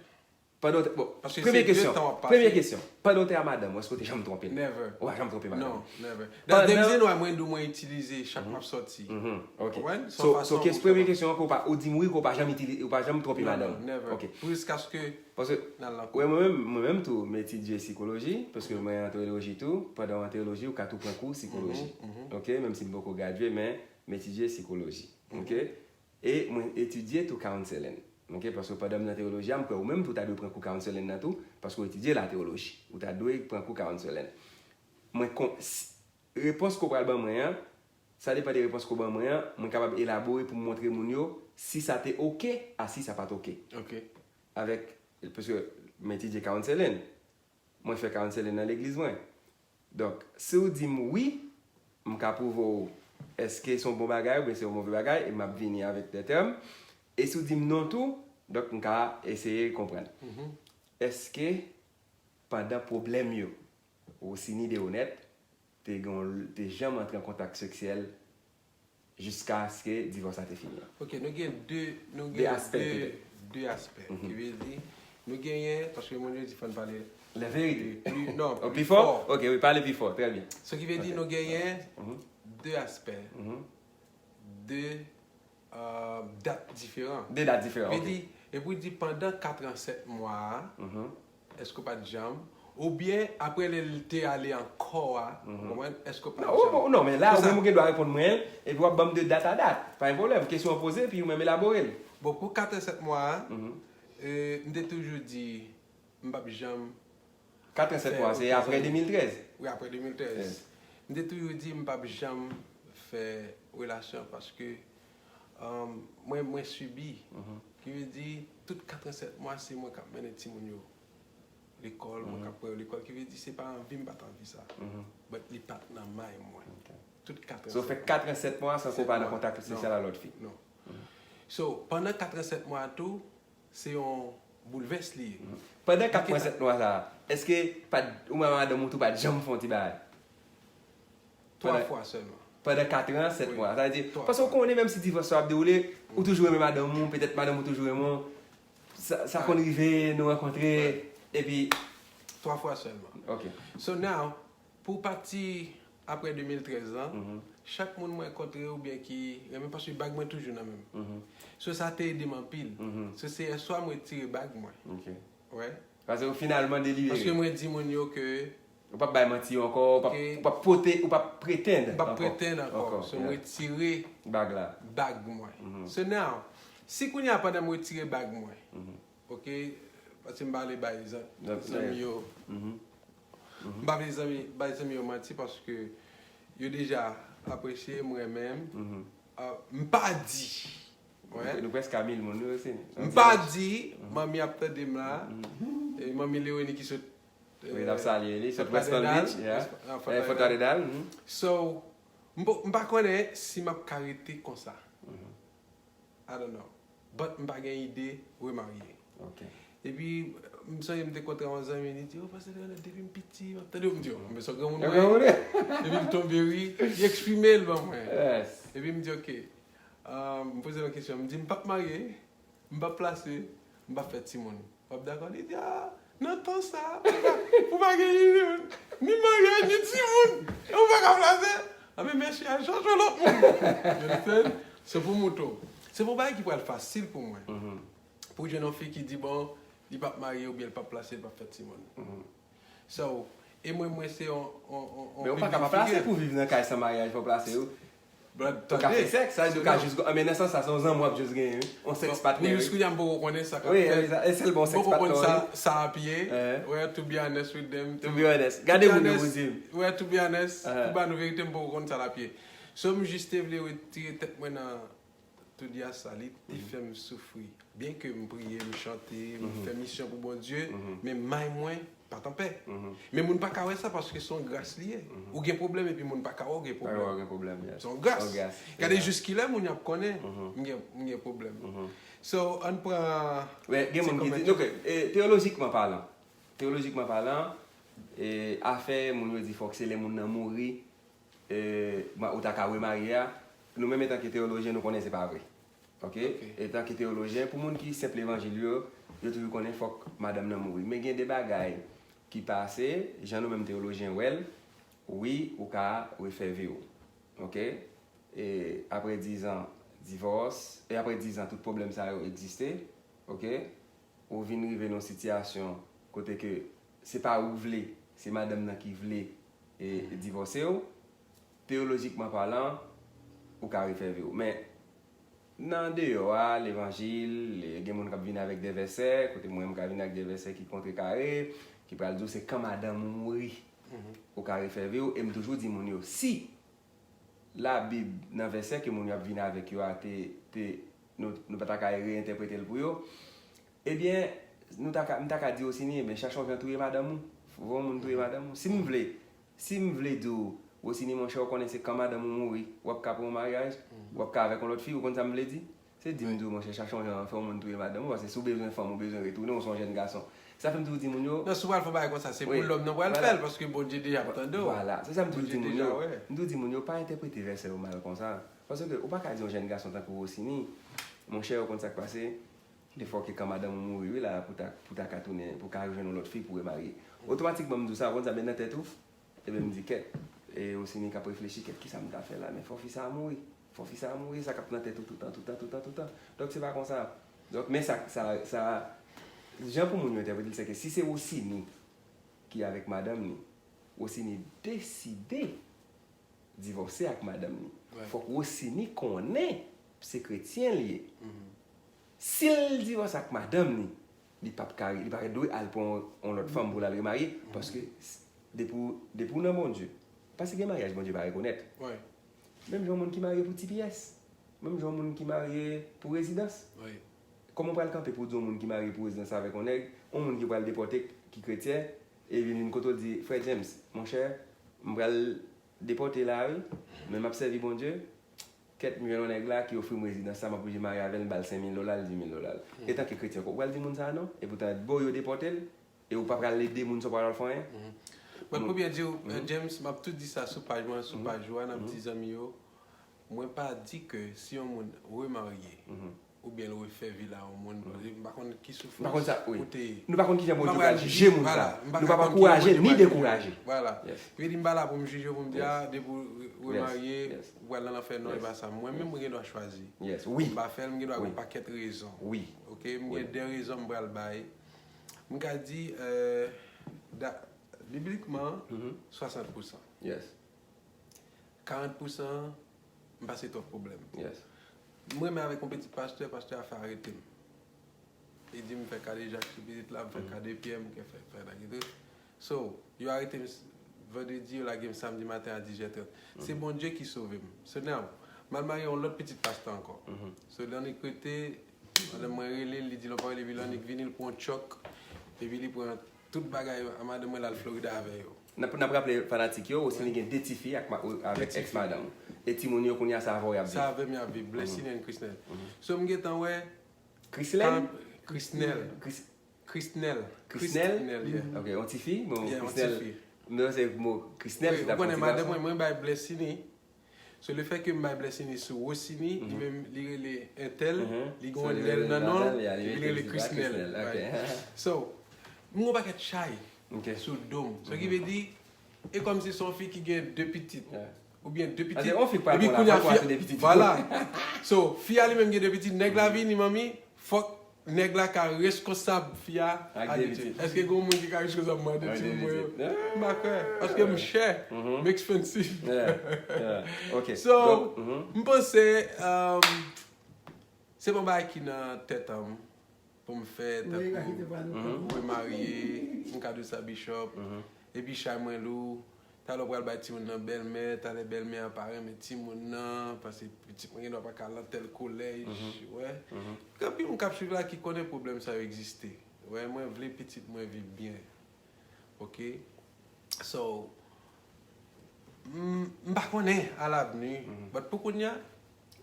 Pandan w te, bon, premye kesyon, premye kesyon. Pandan w te a madanm ou, èske w te janm twonpe l? Never. Ou pa janm twonpe madanm ou? Non, never. That's the reason why mwen di w mwen itilize chak m ap sòti. Mhm, ok. Ou konprann? So, so, premye kesyon an ke w pa, ou di m wi ke w pa janm itilize, ou pa janm twonpe madanm ou? Non, non, never. Ok. Jiskaske Paske, wè, mwen menm, mwen menm tou, m etidye sikoloji, paske mwen antwoloji tou. Pandan w antwoloji, ou ka tou pran kou sikoloji. Ok, menm si m poko gradye, men m etidye sikoloji. Ok? E mwen etidye tou counseling. Ok, paske pandan m nan tewoloji a, m kwè ou menm tou ta dwe pran kou counseling nan tou, paske w etidye latewoloji. Ou ta dwe pran kou counseling. Mwen kon, s-, repons ke w pral ban mwen an, sa depann de repons ke w ban mwen an, mwen kapab elabore pou m montre moun yo si sa te ok a si sa pa t ok. Ok. Avèk, paske m etidye counseling. Mwen fè counseling nan legliz mwen. Donk, si w di m wi, m ka pwouve w èske se yon bon bagay oubyen se yon move bagay, e m ap vini avèk de tèm. E si w di m non tou, donk m ka eseye konprann. Mhm. Èske pandan pwoblèm yo, Rosiny Deronette te gen, te janm antre an kontak seksyèl jiskaske divòs la te fini an? Ok, nou gen de, nou gen de, de aspè. Ki vle di, nou genyen, paske moun yo di fò n pale la verite. Pli, non, pli fò. Ok, wi, pale pi fò, trè byen. So ki vle di nou genyen de aspè, de, euh, dat diferan. De dat diferan, ok. Vle di, epi w di pandan kat an sèt mwa a, èske w pa t janm, oubyen apre lè l te ale ankò a, ou konprann, èske w pa t janm? Non, non, men la, ou menm ou gen dwa reponn mwen, epi w ap ban m de dat a dat. Pa gen pwoblèm, kesyon an poze, epi ou menm elabore l. Bon, pou kat an sèt mwa a, e, m te toujou di, m p ap janm fè okenn... Kat an sèt mwa, se apre de mil trèz? Wi, apre de mil trèz. Yes. M te toujou di, m p ap janm fè relasyon, paske, um, mwen, mwen sibi. Ki vle di, tout kat an sèt mwa, se mwen k ap mennen timoun yo lekòl, mwen k ap pran yo lekòl, ki vle di se pa anvi m pa t anvi sa. But li pa t nan may mwen. Ok. Tout kat an sèt mwa. So, w fè kat an sèt mwa san ke w pa nan kontak seksyèl a lòt fi? Non. So, pandan kat an sèt mwa tou, se yon boulvès li ye. Pandan kat an sèt mwa sa a, èske pa t, ou menm madanm ou tou pa t janm fè yon ti bagay? Twa fwa sèlman. Pandan kat an sèt mwa. Sa vle di, paske w konnen menm si divòs la ap dewoule, ou toujou renmen madanm ou, petèt madanm ou toujou renmen w. Sa, sa konn rive, nou rankontre, epi... Twa fwa sèlman. Ok. So now, pou pati apre de mil trèz lan, chak moun mwen kontre oubyen ki renmen, paske bag mwen toujou nan men m. So sa te ede m anpil. So se yèswa mwen retire bag mwen. Ok. Wè. Paske ou finalman delivere. Paske mwen di moun yo ke Ou p ap bay manti ankò, ou p ap, ou p ap pote, ou p ap pretend ankò. M p ap pretend ankò. So, m retire bag la. Bag mwen. So now, si kounye a pandan m retire bag mwen, ok, paske m pa vle bay zanmi yo. M pa vle zanmi, bay zanmi yo manti paske yo deja apresye m, renmen m. M pa di. Nou prèske a mil moun, wi, osi. M pa di, manmi ap tande m la. E manmi Leoni ki sot. Wi, n ap salye li. Sot West Palm Beach, yeah. Fort Lauderdale. So, m pa konnen si m ap ka rete konsa. I don't know. But m pa gen ide remarye. Epi, m sonje m te kontre yon zanmi, li di, "O, pastè Leonard, depi m piti, m ap tande w." M di, "O, men sa granmoun mwen ye." Epi l tonbe ri, li eksprime l ban mwen. Epi m di, "Ok." M poze l yon kesyon, m di, "M p ap marye, m p ap plase, m p ap fè timoun. W ap dakò?" Li di, "A, nan tan sa, pou pa gen ni maryaj, ni timoun, e ou pa ka plase? Anben, mesye, al chache yon lòt moun." You understand? Se pou mouton. Se pou bagay ki pral fasil pou mwen. Pou jwenn yon fi ki di, bon, li p ap marye oubyen li p ap plase, li p ap fè timoun. So, e mwen, mwen se yon, yon, yon, yon Men ou pa ka pa plase pou viv nan kay san maryaj, fò w plase, wi. Ou ka fè sèks, sa vle di ou ka jis, men nan sans sa, se yon zanmi w ap jis genyen, wi. Yon sèks patnè, wi. Pou jis kounye a, m poko konnen sa k ap fèt. Wi, e sèl bon sèks patnè, wi. M poko konn sa, sa a pye. Well, to be honest with them. To be honest. Gade moun yo pou di m. Well, to be honest, pou ba nou verite, m poko konn sa l ap ye. So, m jis te vle retire tèt mwen nan Tout dyas sa, li te fè m soufri. Byenke m priye, m chante, m fè misyon pou Bondye, men may mwen pa t anpè. Men moun pa ka wè sa paske se yon gras li ye. Ou gen pwoblèm epi moun pa ka wè w gen pwoblèm. Se yon gras. Gade jis kilè moun yo ap konnen m gen, m gen pwoblèm. So, ann pran. Gen moun ki di, ok, teyolojikman palan, teyolojikman palan, afè moun yo di fòk se lè moun nan mouri, ou ta ka remarye a, nou menm etanke teyolojyen, nou konnen se pa vre. Ok? Etanke teyolojyen, pou moun ki senp levanjil yo, yo toujou konnen fòk madanm nan mouri. Men gen de bagay ki pase, jan nou menm teyolojyen wè l, wi, ou ka refè vi w. Ok? E apre dizan divòs, e apre dizan tout pwoblèm sa yo egziste, ok? Ou vin rive nan yon sitiyasyon kote ke se pa ou vle, se madanm nan ki vle e divòse w, teyolojikman palan, ou ka refè vi w. Men, nan deyò a, levanjil, gen moun k ap vin avèk de vèsè, kote mwen, m ka vin ak de vèsè ki kontrekare, ki pral di w se kan madanm ou mouri, ou ka refè vi w. E m toujou di moun yo, si Labib, nan vèsè ke moun yo ap vin avèk yo a, te, te, nou, nou pa ta ka reyentèprete l pou yo, ebyen, nou ta ka, m ta ka di Osini, ebyen, chache yon jan touye madanm ou. Voye yon moun touye madanm ou. Si m vle, si m vle di w, Osini, monchè, ou konnen se kan madanm ou mouri, w ap ka pran yon maryaj, w ap ka avèk yon lòt fi, ou konn sa m vle di? Se di m di w, monchè, chache yon jan fè yon moun touye madanm ou, paske si w bezwen fanm, ou bezwen retounen, ou se yon jèn gason. Sa fè m toujou di moun yo. Non, si w pral fè yon bagay konsa, se pou lòm nan pral fè l, paske Bondye deja ap tande w. Vwala, se sa m toujou di moun yo. M toujou di moun yo, pa entèprete vèsè yo mal konsa. Paske ou pa ka di yon jèn gason tankou Rosini, monchè, ou konn sa k pase, defwa ke kan madanm ou mouri, wi, la, pou ta, pou ta ka tounen, pou ka jwenn yon lòt fi pou remarye. Otomatikman, m di w sa, ou konn sa met nan tèt ou, Ebyen, m di, kèt, e Rosini k ap reflechi, kèt, kisa m ta fè la? Men fò fi sa a mouri. Fò fi sa a mouri, sa k ap nan tèt ou toutan, toutan, toutan, toutan. Donk, se pa konsa. Donk, men sa, sa, sa, jan pou moun yo entèprete l, se ke si se Rosini ki avèk madanm ni, Rosini deside divòse ak madanm ni, fòk Rosini konnen se kretyen l ye. Si l divòse ak madanm ni, li p ap ka, li pa dwe al pran yon lòt fanm pou l al remarye, paske depi w, depi w nan Bondye, paske gen maryaj Bondye pa rekonèt. Menm jan yon moun ki marye pou T P S, menm jan yon moun ki marye pou rezidans. Kòman w pral kanpe pou w di yon moun ki marye pou rezidans avèk yon nèg, yon moun ki pral depòte, ki kretyen, e vin, vin kote w di, frè James, monchè, m pral depòte la, wi, men m ap sèvi Bondye. Kèt, m jwenn yon nèg la ki ofri m rezidans sa, m ap oblije marye avè l, m ba l senk mil dola, l di mil dola l. Etanke kretyen, ou pral di moun sa a non? Epoutan, bon, yo depòte l, e ou pa pral ede moun sa, ou pa pral fè anyen. Mwen, pou byen di w, James, m ap tou di sa sou paj mwen, sou paj ou a, n ap di zanmi yo, mwen pa di ke si yon moun remarye, oubyen l refè vi l a yon moun, m pa konn ki soufrans ou te ye. Nou pa konn kijan Bondye pral jije moun sa. Nou p ap ankouraje ni dekouraje. Vle di m pa la pou m jije w, pou m di, a, depi w remarye, ou pral nan lanfè. Non, e pa sa. Mwen menm, mwen gen dwa chwazi. M pa fè l, m gen dwa gen yon pakèt rezon. Ok, m gen de rezon m pral bay. M ka di, euh, da- Biblikman, swasant pousan. Karant pousan, m pase twòp pwoblèm. M renmen avèk yon pitit pastè, pastè a fè arete m. Li di m fè kadejak sou pitit la, m fè kadepyè, m fè, fè nèg etre. So, yo arete m s- vandredi, yo lage m samdi maten a dis è trant. Se Bondye ki sove m. So now, m al marye yon lòt pitit pastè ankò. So, Lanik rete, madanm mwen rele l, li di l yon pawòl, epi Lanik vini, l pran yon tchòk, epi li pran tout bagay a madanm mwen, l al Florida avè yo. N ap, n ap raple fanatik yo, Rosiny gen de tifi ak ma- avèk èks madanm. E timoun yo kounye a se avè w y ap viv. Se avè m y ap viv, Blessing and Chrisnel. So, m gentan wè Chrislène? Chrisnel. Chris- Chrisnel. Chrisnel? Chrisnel, yeah. Ok, yon tifi? Bon, yeah, yon Chrisnel. Tifi. Non, se mo Chrisnel, wi, se ta ou konnen madanm mwen, mwen bay Blessing. So, le fè ke m bay Blessing sou Rosiny, li menm, li rele entèl, li gen yon nèl nan non l, epi li rele Chrisnel. So, m gen yon pakèt chay sou do m. So, ki vle di, e kòmsi se yon fi ki gen de pitit. Oubyen de pitit. Epi kounye a fi a, vwala. So, fi a li menm gen de pitit, nèg la vini, manmi, fòk nèg la ka reskonsab fi a ak de pitit. Èske gen moun ki ka reskonsab mwen de timoun mwen yo? M pa kwè. Paske m chè, m expensive. So, m panse, um, se pa yon bagay ki nan tèt an m pou m fè, tankou remarye, m ka di w sa, Bishop, epi chay mwen lou, talè w pral bay timoun nan bèlmè, talè bèlmè a pa renmen timoun nan, paske pitit mwen gendwa pa ka al nan tèl kolèj, wè. Gen anpil moun k ap swiv la ki konnen pwoblèm sa yo egziste. Wè, mwen vle pitit mwen viv byen. Ok? So, m, m pa konnen a lavni, but pou kounye a,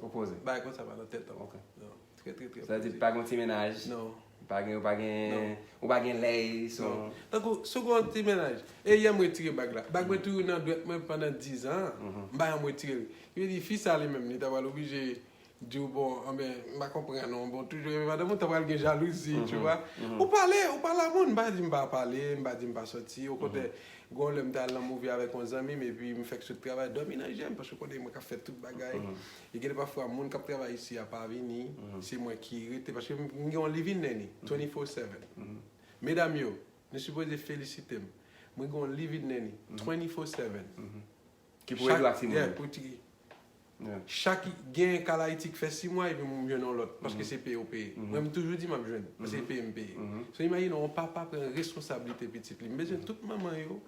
bagay konsa pa nan tèt an. Ok. Non. Trè, trè, trè poze. Sa di pa gen ti mennaj? Non. Pa gen, ou pa gen, ou pa gen lèy, son. Non. Tankou, si w gen yon ti mennaj, e yè m retire bag la. Bag mwen toujou nan dwèt mwen pandan diz an, m pa janm retire l. Ki vle di, fi sa li menm, li ta pral oblije di w, bon, anben, m pa konprann non, bon, toujou renmen madanm ou, ta pral gen jalouzi, tu vois. Ou pale, ou pale a moun, m pa di m pa pale, m pa di m pa sòti, okontrè, gon lè m t al nan movie avèk yon zanmi m, epi m fèk sot travay, dòmi nan je m, paske w konnen mwen k ap fè tout bagay. E gen de pafwa, moun k ap travay isi a pa vini, se mwen ki rete, paske m, m gen yon live-in nanny, twenty-four seven. Medam yo, nou sipoze felisite m. Mwen gen yon live-in nanny, twenty-four seven. Ki pou ede w ak timoun yo. Yeah, pou ti. Chak gen ka l Ayiti k fè sis mwa epi m jwenn yon lòt, paske se peye w peye. Mwen, m toujou di m ap jwenn, paske se peye m peye. So, imajine w, yon papa pran responsablite pitit li. M bezwen tout manman yo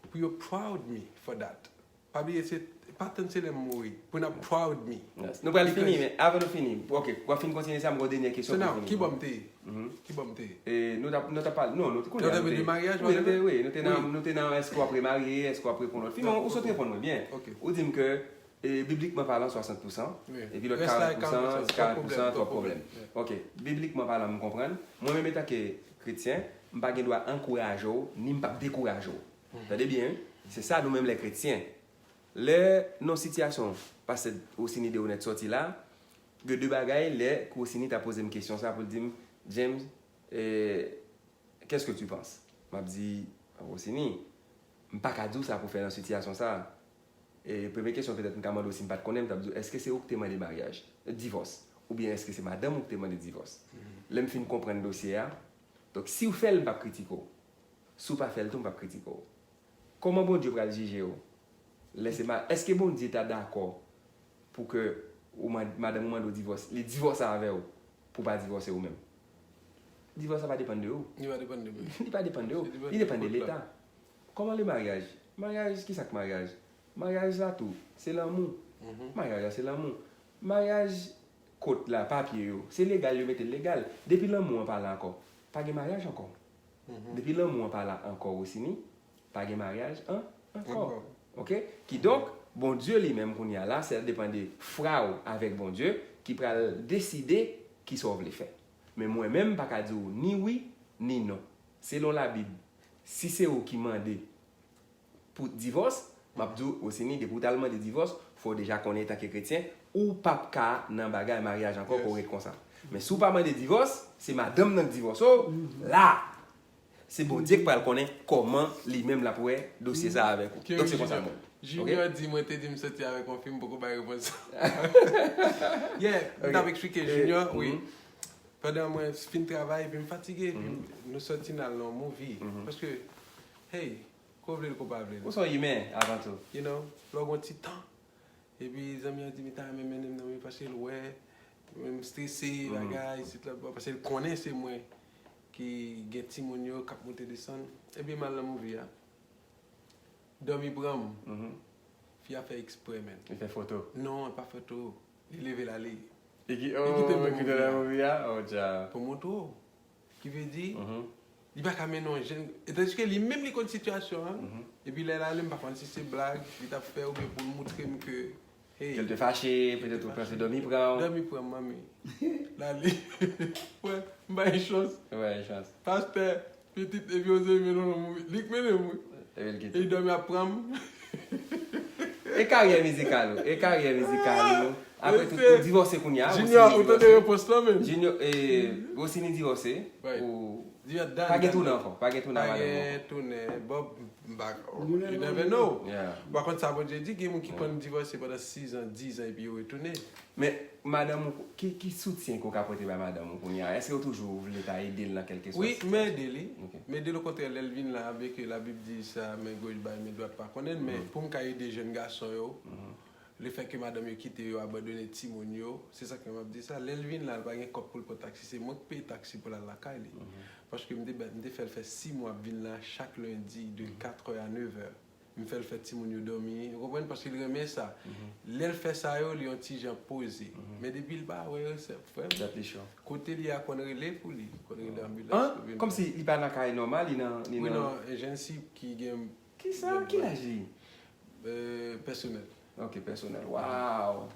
pou yo proud me for that. Pa bliye, se, pa tann se lè m mouri pou n ap proud me. Yes. Nou pral fini, men avan nou fini, ok, w ap fin kontinye sa, m gen yon dènye kesyon pou fini. So now, ki bò m te ye? Ki bò m te ye? E, nou t ap, nou t ap pale, non, nou te konnen. Nou te pale de maryaj, wi, nou te, wi, nou te nan, nou te nan èske w ap remarye, èske w ap reponn lòt fi, men ou sot reponn mwen byen. Ou di m ke, e, biblikman palan, swasant pousan, epi lòt karant pousan, karant pousan, twòp pwoblèm. Ok, biblikman palan, m konprann. Mwen menm, antanke kretyen, m pa gen dwa ankouraje w, ni m p ap dekouraje w. Tande byen, wi. Se sa nou menm lè kretyen. Lè nan sitiyasyon pastè Rosiny Deronette sòti la, gen de bagay, lè Rosiny ta poze m kesyon sa pou l di m, James, eh, qu'est-ce que tu penses? M ap di, Rosiny, m pa ka di w sa pou fè nan sitiyasyon sa. E premye kesyon petèt m ka mande w si m pa t konnen, m t ap di w, èske se ou ki te mande maryaj, divòs? Oubyen èske se madanm ou ki te mande divòs? Lè m fin konprann dosye a, donk si w fè l, m p ap kritike w. Si w pa fè l tou, m p ap kritike w. Kòman Bondye pral jije w? Lè se ma-, èske Bondye ta dakò pou ke ou man-, madanm ou mande w divòs, li divòse avè w pou w pa divòse ou menm? Divòs la pa depann de ou. Li pa depann de mwen. Li pa depann de ou. Li depann de leta. Kòman le maryaj? Maryaj, ki sa k maryaj? Maryaj la tou, se lanmou. Maryaj la, se lanmou. Maryaj kot la, papye yo, se legal, yo mete l legal. Depi lanmou an pa la ankò, pa gen maryaj ankò. Depi lanmou an pa la ankò, Rosiny, pa gen maryaj an, ankò. Ok? Kidonk, Bondye li menm kounye a la, sa depann de fwa w avèk Bondye ki pral deside kisa w vle fè. Men mwen menm, m pa ka di w ni wi, ni non. Selon Labib, si se ou ki mande pou divòs, m ap di w, Rosiny, depi w t al mande divòs, fò w deja konnen, antanke kretyen, ou p ap ka nan bagay maryaj ankò, ke w ret konsa. Men si w pa mande divòs, se madanm nan k divòse w, la, se Bondye k pral konnen kòman li menm l ap wè dosye sa avèk ou. Donk, se konsa l mwen. Junior di mwen te di m soti avèk yon fi, m poko bay repons sa. Yeah, m t ap eksplike Junior, wi. Pandan mwen fin travay, epi m fatige, epi nou soti n al nan yon movie. Paske, hey, Ko vle l, ko pa vle l. Ou se yon imen avan tou. You know, lè w gen yon ti tan. Epi zanmi an di m li ta renmen mennen m nan men paske l wè mwen m strese, bagay, isit la, paske l konnen se mwen ki gen timoun yo k ap monte desann. Epi m al nan movie a. Dòmi pran m. Fi a fè eksprè, menn. Li fè foto. Non, li pa foto. Li leve l ale. Li ki, oh, kite nan movie a? Oh, dja. Pou montre w. Ki vle di, li pa ka mennen yon jenn. E tandiske li menm li konn sitiyasyon an. Epi lè l ale, m pa konn si se blag li t ap fè oubyen pou l montre m ke, hey, Ke l te fache, petèt ou panse dòmi pran w. Dòmi pran m, manmi. L ale. Wè, m bay chans. Wè, chans. Pastè, pitit, epi yo se mennen yon moun. Li k mennen m, wi. Epi l kite. E dòmi ap pran m. E karyè mizikal ou? E karyè mizikal ou? Apre tout, ou divòse kounye a? Junior, ou tande repons lan, menn? Junior, e, Rosiny divòse? Right. Ou Di a dan. Pa gen tounen ankò? Pa gen tounen a Pa madanm ou ankò? Gen tounen. Bob, m pa, you never know. Yeah. Pa kont sa Bondye di, gen moun ki konn divòse pandan sis an, dis an, epi yo retounen. Men, madanm ou, ki, ki soutyen ke w ka pote bay madanm ou kounye a? Èske w toujou vle ta ede l nan kèlkeswa Wi, sitiyasyon? M ede li. Ok. M ede l okontrè, lè l vin la, byen ke Labib di sa, men goch bay, men dwat pa konnen l, men pou m ka ede jèn gason yo, le fè ke madanm yo kite yo, abandone timoun yo, se sa ke m ap di sa. Lè l vin la, l pa gen kòb pou l pran taksi, se mwen k peye taksi pou l al lakay li. Paske m te, ba- m te fè l fè sis mwa ap vin la chak lendi de katrè a nevè. M fè l fè timoun yo dòmi, ou konprann? Paske l renmen sa. Lè l fè sa yo, li yon ti jan poze. Men depi l pa wè yo, se frè m. Dat li cho. Kote li a konn rele pou li, konn rele anbilans. An? Kòmsi li pa nan kay nòmal, li nan, li Wi, nan non, jèn si ki gen Kisa? Ki laj li? euh, pèsonèl. Ok, pèsonèl. Wow.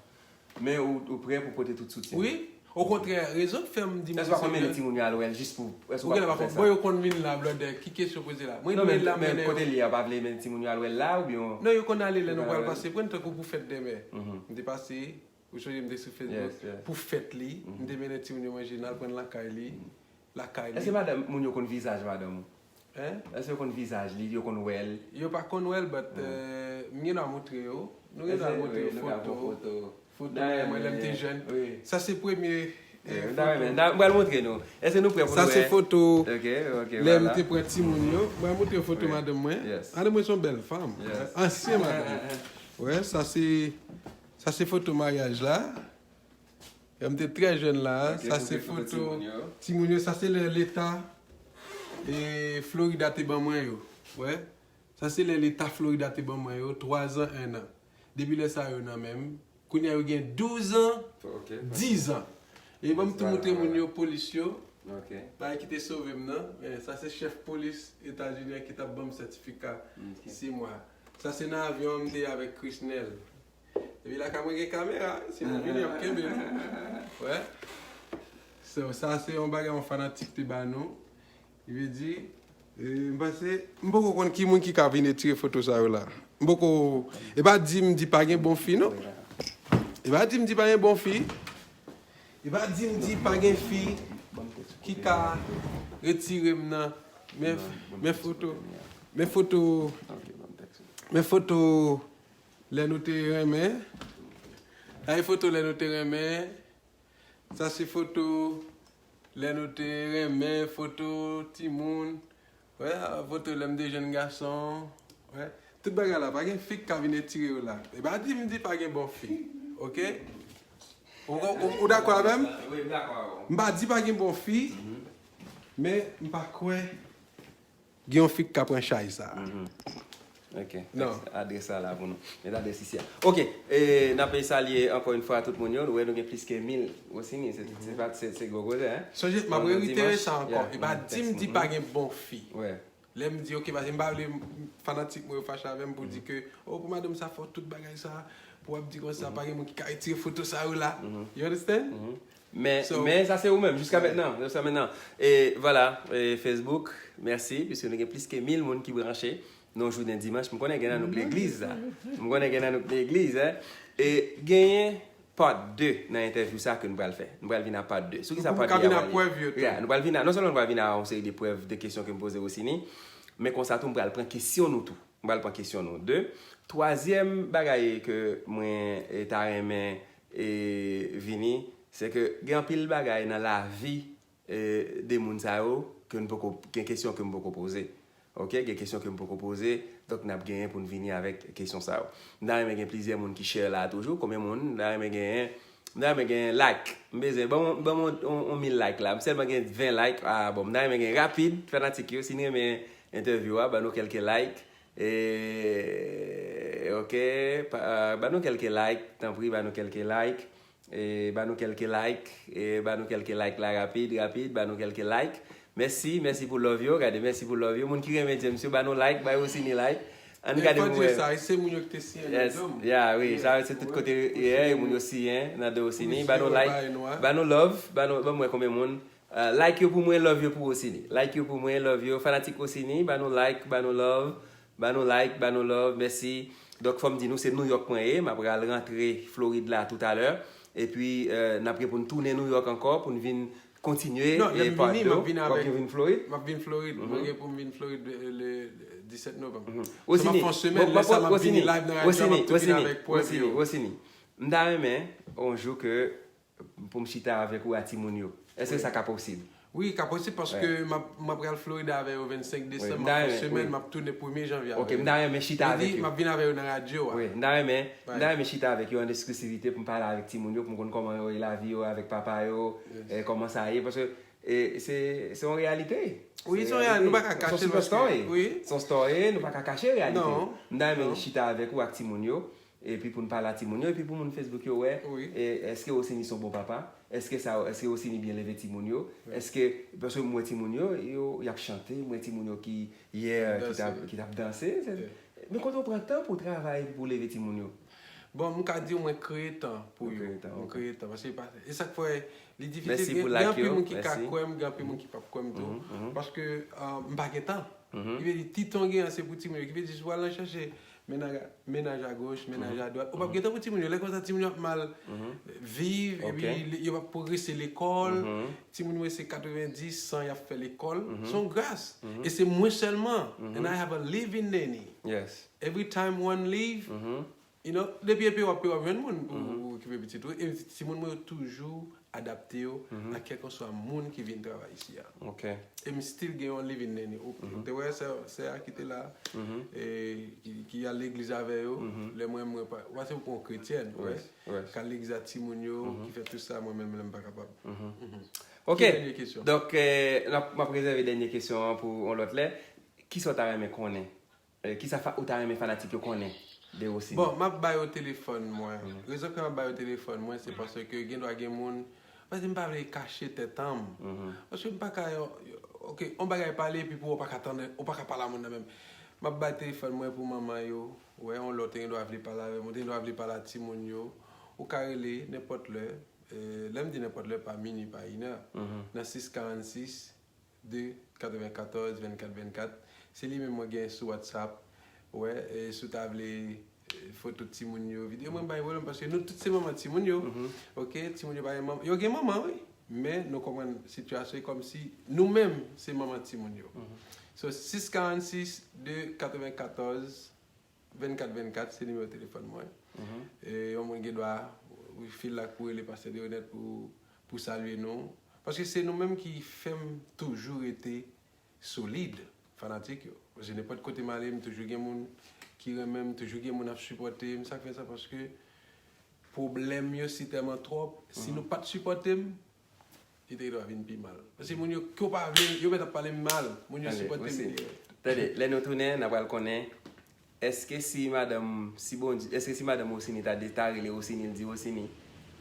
Men ou, ou prè pou pote tout soutyen? Wi. Okontrè, rezon k fè m di Èske w pa konn mennen timoun yo al wè l jis pou, èske w Ou pa gen konn pa fè fò. Sa? Bon, yo konn vin la, blòdè. Ki kesyon poze la? Mwen Non, men, mennen la, men mennen kote li a, pa vle mennen timoun yo al wè l la oubyen? Non, yo konn ale lè nou Yo pral konn pase. Pran tan kou pou fèt demen. M te pase, ou sonje m te sou Facebook. Yes, yeah. Pou fèt li, m te mennen timoun yo manje, n al pran l lakay li. Lakay li. Èske madanm, moun yo konn vizaj madanm ou? Hein? Èske yo konn vizaj li, yo konn wè l? Yo pa konn wè l, but euh, m gen dwa montre yo. Nou gen dwa montre yo foto. Foto mwen lè m te jèn. Sa se premye Mwen pral montre nou. Èske nou prè pou nou wè? Sa se foto Ok, ok. Lè m te pran timoun yo. Mwen montre yo foto madanm mwen. Madanm mwen se yon bèl fanm. Ansyen madanm mwen. Wè, sa se sa se foto maryaj la. Lè m te trè jèn la. Sa se foto timoun yo. Sa se lè leta e Florida te ban mwen yo. Wè. Sa se lè leta Florida te ban mwen yo. Twa zan, en an. Depi lè sa yo nan men m. Kounye a yo gen douz an, dis an. E ban m tou montre moun yo polis yo. Bagay ki te sove m nan. Men sa se chèf polis Etazini an ki t ap ban m sètifika sis mwa. Sa se nan avyon an m te avèk Krisnel. Epi lakay mwen gen kamera, si nou vini y ap kenbe nou. Wè. So, sa se yon bagay yon fanatik te ba nou. Li vle di, e, m panse, m poko konn ki moun ki ka vin retire foto sa yo la. M poko, e pa di m di pa gen bon fi non. E pa di m di pa gen bon fi. E pa di m di pa gen fi ki ka retire m nan. Men, men foto, men foto, men foto lè nou te renmen. Sa e foto lè nou te renmen. Sa se foto lè nou te renmen, foto timoun. Wè, foto lè m te jèn gason. Wè, tout bagay la, pa gen fi k ka vin retire yo la. E pa di m di pa gen bon fi. Ok? Ou, ou, ou dakò avè m? M pa di pa gen bon fi, men m pa kwè gen yon fi k ka pran chay sa. Ok. Adres la la pou nou. Met adres isi a. Ok. E, n ap salye ankò yon fwa tout moun yo. Nou wè nou gen plis ke mil. Rosiny, se, se pa, se, se gwo koze, hein? Sonje, m ap reitire sa ankò. E pa di m di pa gen bon fi. Lè m di, ok, paske m pa vle fanatik mwen yo fache avè m pou di ke, oh, pou madanm sa fò tout bagay sa, pou w ap di konsa, pa gen moun ki ka retire foto sa yo la. You understand? Men, men sa se ou menm, jiska mentnan, jiska mentnan. E vwala, e Facebook, mèsi, piske nou gen plis ke mil moun ki branche. Nou jounen dimanch, m konnen gen nan nou k legliz la. M konnen gen nan nou k legliz, hein. E genyen part de nan entèvyou sa ke nou pral fè. Nou pral vin a part de. Sou kisa part de a pral ye? Yeah, nou pral vin a, non sèlman nou pral vin a yon seri de prèv de kesyon ke m poze Rosiny, men konsa tou m pral pran kesyon nou tou. M pral pran kesyon nou. De, twazyèm bagay ke mwen, e, ta renmen, e, vini, se ke gen anpil bagay nan lavi, e, de moun sa yo ke n poko, gen kesyon ke m poko poze. Ok, gen kesyon ke m poko poze, donk n ap genyen pou n vini avèk kesyon sa yo. M ta renmen gen plizyè moun ki share la toujou. Konbyen moun? M ta renmen genyen, m ta renmen genyen like. M bezwen, ban m, ban m yon, yon, yon mil like la. M sèlman gen ven like. Ah, bon, m ta renmen gen rapid, fanatik yo. Si n renmen entèvyou a, ban nou kèlke like. E, ok, pa, ah, ban nou kèlke like, tanpri, ban nou kèlke like. E, ban nou kèlke like, e, ban nou kèlke like la, rapid, rapid, ban nou kèlke like. Mèsi, mèsi pou love yo, gade, mèsi pou love yo. Moun ki renmen James yo, ban nou like, bay Rosiny like. Ann gade pou wè. Sa, se moun yo ki te siyen nan do m. Yeah, wi, sa, se tout kote, yeah, moun yo siyen nan do Rosiny. Ban nou like, ban nou love, ban nou, ban m wè konbyen moun. Ah, like yo pou mwen, love yo pou Rosiny. Like yo pou mwen, love yo. Fanatik Rosiny, ban nou like, ban nou love, ban nou like, ban nou love, mèsi. Donk, fò m di nou, se New York mwen ye, m ap pral rantre Florid la toutalè. Epi, eh, n ap gen pou n tounen New York ankò, pou n vin kontinye. Non, lè m vini, m ap vin avèk, m ap vin Florid. Mwen gen pou m vin Florid le, le, le disèt novanm. So, m ap fè yon semèn, lè sa, m ap vini live nan radyo a, m ap tou vin avèk prèv yo. Rosiny, m ta renmen, yon jou ke pou m chita avèk ou a timoun yo. Èske sa ka posib? Wi, ka posib paske m ap, m ap pral Florida avè yo vennsenk desanm, m ap fè yon semèn, m ap tounen premye janvye avè yo. Ok, m ta renmen chita avèk yo. M ap vin avè yo nan radyo a. Wi, m ta renmen, m ta renmen chita avèk yo an eksklisivite pou m pale avèk timoun yo, pou m konn kòman yo ye lavi yo avèk papa yo, eh, kòman sa ye, paske, eh, se, se yon reyalite. Wi, se yon reyalite, nou pa ka kache l paske, wi. Se yon story, nou pa ka kache reyalite. M ta renmen chita avèk ou ak timoun yo. Epi pou n pale a timoun yo, epi pou moun Facebook yo wè, e, èske Rosiny se yon bon papa? Èske sa, èske Rosiny byen leve timoun yo? Èske, paske m wè timoun yo, yo, y ap chante, m wè timoun yo ki, yè, ki t ap, ki t ap danse. Men kote w pran tan pou w travay epi pou w leve timoun yo? Bon, m ka di w mwen kreye tan pou yo. M kreye tan, paske e sa k fè li difisil. Gen anpil moun ki ka kwè m, gen anpil moun ki p ap kwè m tou. Paske, ah, m pa gen tan. Ki vle di, ti tan w genyen an se pou timoun yo. Ki vle di, si w al nan chèche mennaj, mennaj agoch, mennaj adwat, ou p ap gen tan pou timoun yo. Lè konsa, timoun yo ap mal viv, epi yo p ap pwogrese lekòl. Timoun yo se katrevenndis, san y ap fè lekòl. Se yon gras. E se mwen sèlman. And I have a living nanny. Every time one leave, you know, depi epi w ap, w ap jwenn moun pou, pou okipe pitit ou. E timoun mwen yo toujou adapte yo a kèlkanswa moun ki vin travay isi a. E m still gen yon living nanny. Ou te wè sè, sè a ki te la, e, ki, ki al legliz avè yo. Lè mwen, mwen pa, w pa se pou yon kretyèn, ou wè. K al legliz a timoun yo, ki fè tout sa, mwen menm, lè m pa kapab. Ok. Ki dènye kesyon? Donk, eh, n ap, m ap rezève dènye kesyon an pou yon lòt lè. Kisa w ta renmen konnen? Eh, kisa fa-, ou ta renmen fanatik yo konnen de Rosiny? Bon, m ap ba yo telefòn mwen. Rezon ke m ap ba yo telefòn mwen, se paske gen dwa gen moun, paske m pa vle kache tèt an m. Paske m pa ka, ok, yon bagay pale, epi pou ou pa ka tande, ou pa ka pale a moun nan menm. M ap bay telefòn mwen pou manman yo. Ou wè, yon lè w te gen dwa vle pale avè m, ou te gen dwa vle pale a timoun yo. Ou ka rele nenpòt lè. Eh, lè m di nenpòt lè, pa minui, pa inè. Nan sis karannsis, de katrevenkatòz vennkat vennkat. Se li menm mwen gen sou WhatsApp. Wè, e si w ta vle, e, foto timoun yo, videyo, mwen bay pwoblèm paske nou tout se manman timoun yo. Ok, timoun yo pa gen manman. Yo gen manman, wi. Men nou konprann sitiyasyon e kòmsi nou menm se manman timoun yo. So, sis karannsis de katrevenkatòz vennkat vennkat, se nimewo telefòn mwen. E yon moun gen dwa, wi, fil la pou rele Pastè Deronette pou, pou salye nou. Paske se nou menm ki fè m toujou rete solid, fanatik yo. Paske nenpòt kote m ale, m toujou gen moun ki renmen m, toujou gen moun ap sipòte m. Sa k fè sa? Paske pwoblèm yo si tèlman twòp, si nou pa t sipòte m, li te dwa vin pi mal. Paske moun yo, ke w pa vle, yo mèt ap pale m mal. Moun yo sipòte m. Tande, lè nou tounen, n a pral konnen, èske si madanm, si Bondye, èske si madanm Rosiny ta de, ta rele Rosiny, l di, Rosiny,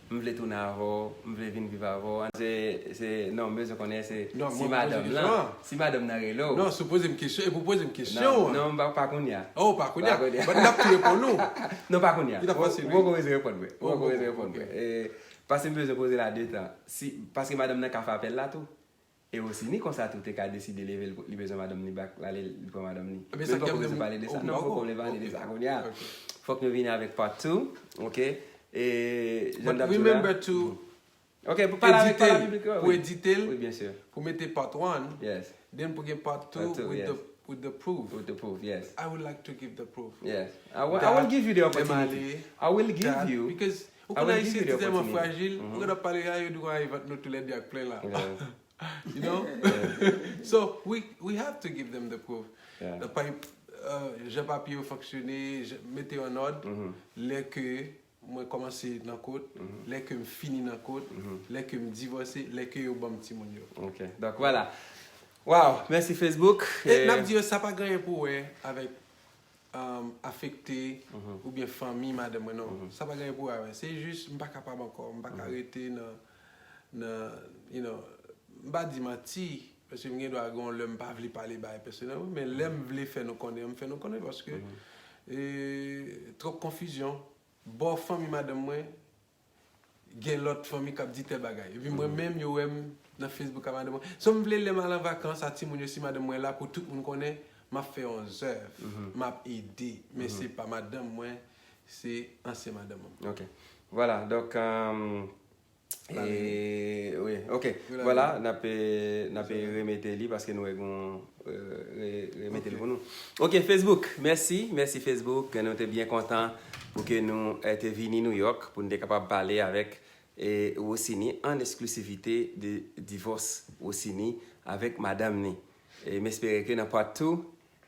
m vle tounen avè w, m vle vin viv avè w. Se, se, non, m bezwen konnen se si madanm nan, si madanm nan rele w. Non, si w poze m kesyon, epi w poze m kesyon an. Non, non, pa, pa kounye a. Oh, pa kounye a. But n ap tou reponn ou. Non, pa kounye a. Ou poko bezwen reponn mwen. Ou poko bezwen reponn mwen. E, Paske m bezwen poze la de tan. Si, paske madanm nan ka fè apèl la tou. E Rosiny konsa tou te ka deside leve l, li bezwen madanm li back, l ale li pran madanm li. Men m poko bezwen pale de sa. Non, m poko vle pale de sa kounye a. Fòk nou vini avèk part two, ok? E jan n t ap di w la. But remember to, ok, pou pale avèk, pale avèk piblik yo, wi. Pou edite l, pou mete part one, then pou gen part two with the, with the proof. With the proof, yes. I would like to give the proof. Yes. I will, I will give you the opportunity. I will give you, because ou konn Ayisyen te tèlman frajil, ou konn ap pale a yo, nou konn al vant nou toulède ak plen la. You know? So, we, we have to give them the proof. Yeah. Jan papye yo fonksyone, mete yo an òd, lè ke mwen kòmanse nan kot, lè ke m fini nan kot, lè ke m divòse, lè ke yo ban m timoun yo. Ok, donk vwala. Wow, mèsi Facebook. E n ap di yo sa pa gen anyen pou wè avèk um, afekte oubyen fanmi madanm mwen non. Sa pa gen anyen pou wè avè. Se jis m pa kapab ankò, m pa ka rete nan nan you know, m pa di manti paske m gen dwa gen yon lè m pa vle pale bagay pèsonèl men lè m vle fè nou konnen an m fè nou konnen paske e, twòp konfizyon bò fanmi madanm mwen gen lòt fanmi k ap di tèl bagay epi mwen menm yo wè m nan Facebook a madanm mwen so m vle lè m al an vakans a timoun yo si madanm mwen la pou tout moun konnen m ap fè yon zèv m ap ede men se pa madanm mwen se ansyen madanm mwen. Ok. Vwala donk um, E, wi, ok. Vwala, n ap n ap remete li paske nou wè gon remete li pou nou. Ok, Facebook, mèsi, mèsi Facebook. Nou te byen kontan pou ke nou te vini Nouyòk pou nou te kapab pale avèk Rosiny an esklisivite de divòs Rosiny avèk madanm ni. E m espere ke nan part two,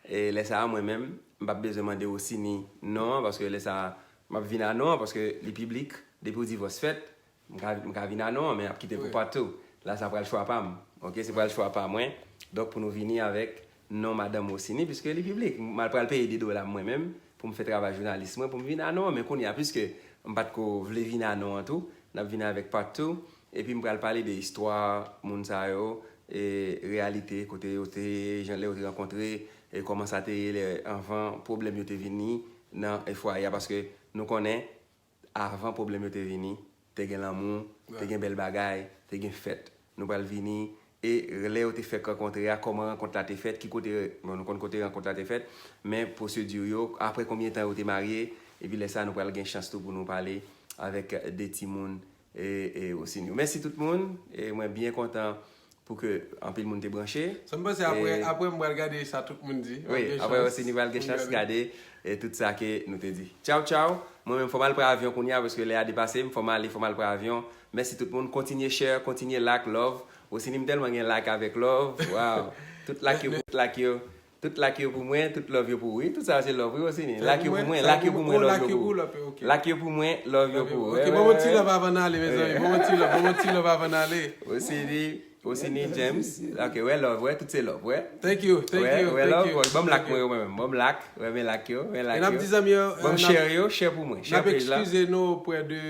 e lè sa a mwen menm, m p ap bezwen mande Rosiny non an paske lè sa a m ap vin a non an paske li piblik, depi w divòs fèt, M ka, m ka vin a non an, men ap kite pou part two. La sa pral chwa pa m. Ok, se pral chwa pa mwen. Donk pou nou vini avèk non madanm Rosiny, piske li piblik. M al pral peye de dola m mwen menm pou m fè travay jounalis mwen pou m vin a non an, men kounye a piske m pa t ko vle vin a non an tou, n ap vini avèk part two, epi m pral pale de istwa moun sa yo, e reyalite kote yo te ye, jan lè yo te rankontre, e kòman sa te ye lè anvan pwoblèm yo te vini nan fwaye a, paske nou konnen avan pwoblèm yo te vini, te gen lanmou, te gen bèl bagay, te gen fèt. Nou pral vini e lè yo te fèk rankontre a, kòman rankont la te fèt, ki kote, bon nou konn kote rankont la te fèt, men pwosedi yo, aprè konbyen tan yo te marye, epi lè sa nou pral gen chans tou pou nou pale avèk de timoun e, e Rosiny yo. Mèsi tout moun, e mwen byen kontan pou ke anpil moun te branche. Sa m panse apre, apre m pral gade sa tout moun di. Wi, apre Rosiny pral gen chans gade e tout sa ke nou te di. Tchaw tchaw. Mwen menm fò m al pran avyon kounye a paske lè a depase m, fò m ale, fò m al pran avyon. Mèsi tout moun, kontinye share, kontinye like, love. Rosiny m tèlman gen like avèk love. Wow. Tout like yo, tout like yo. Tout like yo pou mwen, tout love yo pou ou. Wi, tout sa se love wi Rosiny. Like yo pou mwen, like yo pou mwen, love yo pou ou. Like yo pou mwen, love yo pou ou. Ok, ban m yon ti love avan n ale mezanmi. Ban m yon ti love, ban m yon ti love avan n ale. Rosiny, Rosiny James. Ok, wè love, wè tout se love, wè. Thank you, thank you, wè love, ban m like mwen yo mwen menm. Ban m like, wè men like yo, men like yo. Ban m share yo, share pou mwen. Share page la. N ap eskize nou oprè de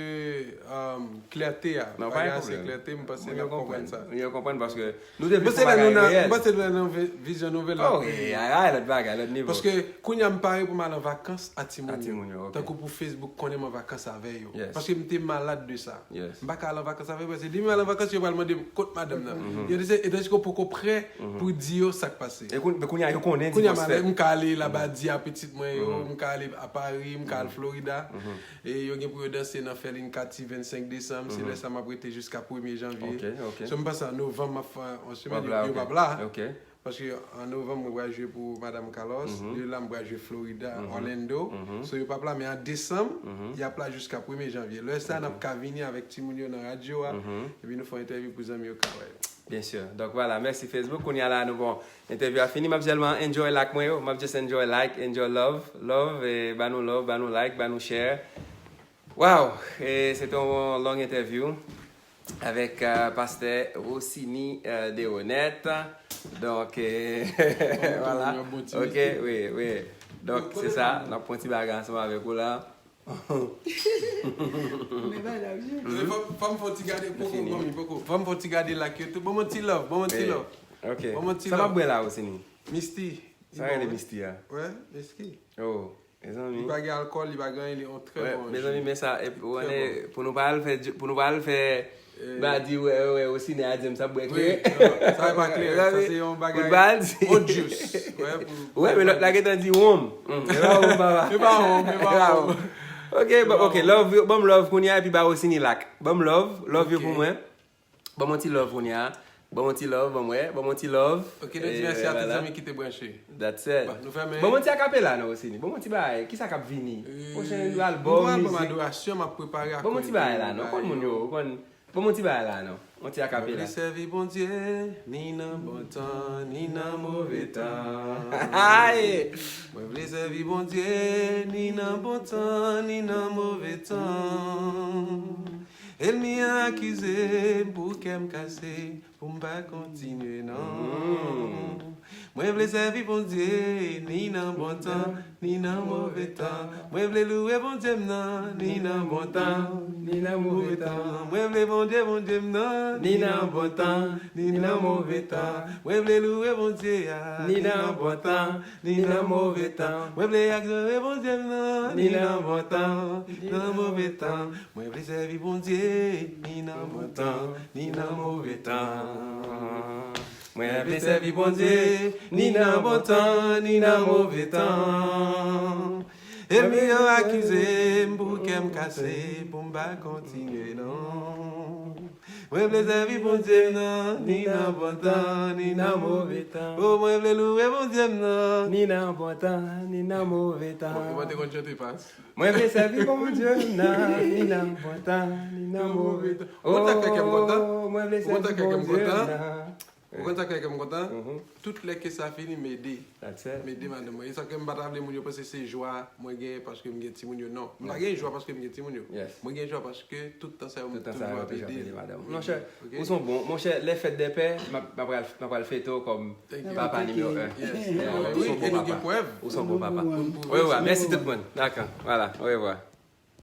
klète a. Non, pa gen pwoblèm. Klète, m panse n ap konprann sa. Yo konprann paske Nou te vle fè bagay reyèl. M panse nou nan vizyon nouvèl la. Oh, wi, ay, lòt bagay, lòt nivo. Paske kounye a m pare pou m al an vakans a timoun yo. Tankou pou Facebook konnen m an vakans avè yo. Paske m te malad de sa. M pa ka al an vakans avè yo, paske depi m al an vakans, yo pral mande m kot madanm nan. Yo di se, e tandiske w poko prè pou di yo sa k pase. E kounye a yo konnen divòs fèt. Kounye a m ka ale Labadi a pitit mwen yo, m ka ale a Pari, m ka al Florida. E yo gen pou yo danse nan Fèlin Kati vennsenk desanm, se lè sa m ap rete jiska premye janvye. So m panse an novanm m ap fè yon semèn epi yo p ap la. Paske an novanm mwen pral jwe pou Madam Carlos, de la m pral jwe Florida, Orlando. So yo p ap la, men an desanm, y ap la jiska premye janvye. Lè sa a n ap ka vini avèk timoun yo nan radyo a, epi nou fè yon entèvyou pou zanmi yo ka wè yo. Byen si. Donk vwala, mèsi Facebook. Kounye a la nou bon. Entèvyou a fini, m ap sèlman enjoy like mwen yo, m ap just enjoy like, enjoy love, love, e ba nou love, ba nou like, ba nou share. Wow, e se te yon long entèvyou avèk pastè Rosiny Deronette. Donk, vwala. Ok, wi, wi. Donk, se sa, n ap pran ti bagay ansanm avèk ou la. Fò m fè ti gade poko, poko. Fò m fè ti gade like yo tou. Ban m yon ti love, ban m yon ti love. Ok. Ban m yon ti love. Sa m ap bwè la, Rosiny? Misty. Sa rele Misty a? Wè, Misty. Oh, mezanmi. Li pa gen alkòl, li pa gen anyen, li yon trè bon ji. Mezanmi, men sa, pou nou pa al fè, pou nou pa al fè Ba di wè wè wè Rosiny a di m sa bwè kleren. Sa pa kleren, sa se yon bagay. Ou di. Wè men lòt la gentan di wonm. E pa wonm papa. E pa wonm, e pa wonm. Ok, ok, love yo, ban m love kounye a epi ba Rosiny like. Ban m love, love yo pou mwen. Ban m yon ti love kounye a. Ban m yon ti love, ban m wè, ban m yon ti love. Ok, nou di mèsi a tout zanmi ki te branche. That's it. Ban m yon ti akapela non Rosiny. Ban m yon ti bagay. Kisa k ap vini? Pwochen albòm, mizik. Ban m yon ti bagay la non. Ou konn moun yo, ou konn. Ban m yon ti bagay la non. On ti akapela. Mwen vle sèvi Bondye, ni nan bon tan, ni nan move tan. Mwen vle sèvi Bondye, ni nan bon tan, ni nan move tan. Ènmi an akize m pou kè m kase, pou m pa kontinye non. Mwen vle sèvi Bondye, ni nan bon tan, ni nan move tan. Mwen vle louwe Bondye m nan, ni nan bon tan, ni nan move tan. Mwen vle Bondye, Bondye m nan, ni nan bon tan, ni nan move tan. Mwen vle louwe Bondye a, ni nan bon tan, ni nan move tan. Mwen vle adore Bondye m nan, ni nan bon tan, ni nan move tan. Mwen vle sèvi Bondye, ni nan bon tan, ni nan move tan. Mwen vle sèvi Bondye, ni nan bon tan, ni nan move tan. Ènmi yo akize m pou kè m kase, pou m pa kontinye non. Mwen vle sèvi Bondye m nan, ni nan bon tan, ni nan move tan. O, mwen vle louwe Bondye m nan, ni nan bon tan, ni nan move tan. Bon, e mwen te konn chante pas. Mwen vle sèvi Bondye m nan, ni nan bon tan, ni nan move tan. Ou konn sa k fè kè m kontan? O, mwen vle sèvi Bondye m nan. Ou konn sa k fè kè m kontan? Tout lè ke sa fini, m ede. M ede madanm mwen. E sa ke m pa ta vle moun yo panse se jwa mwen genyen paske m gen timoun yo. Non. M pa genyen jwa paske m gen timoun yo. Mwen genyen jwa paske tout tan sa yo m toujou ap ede. Monchè, ou se yon bon, monchè, lè fèt dè pè, m ap, m ap pral, m ap pral fete w kòm papa nimewo en. Ou se yon bon papa. Ou se yon bon papa. Orevwa. Mèsi tout moun. Dakò. Vwala. Orevwa.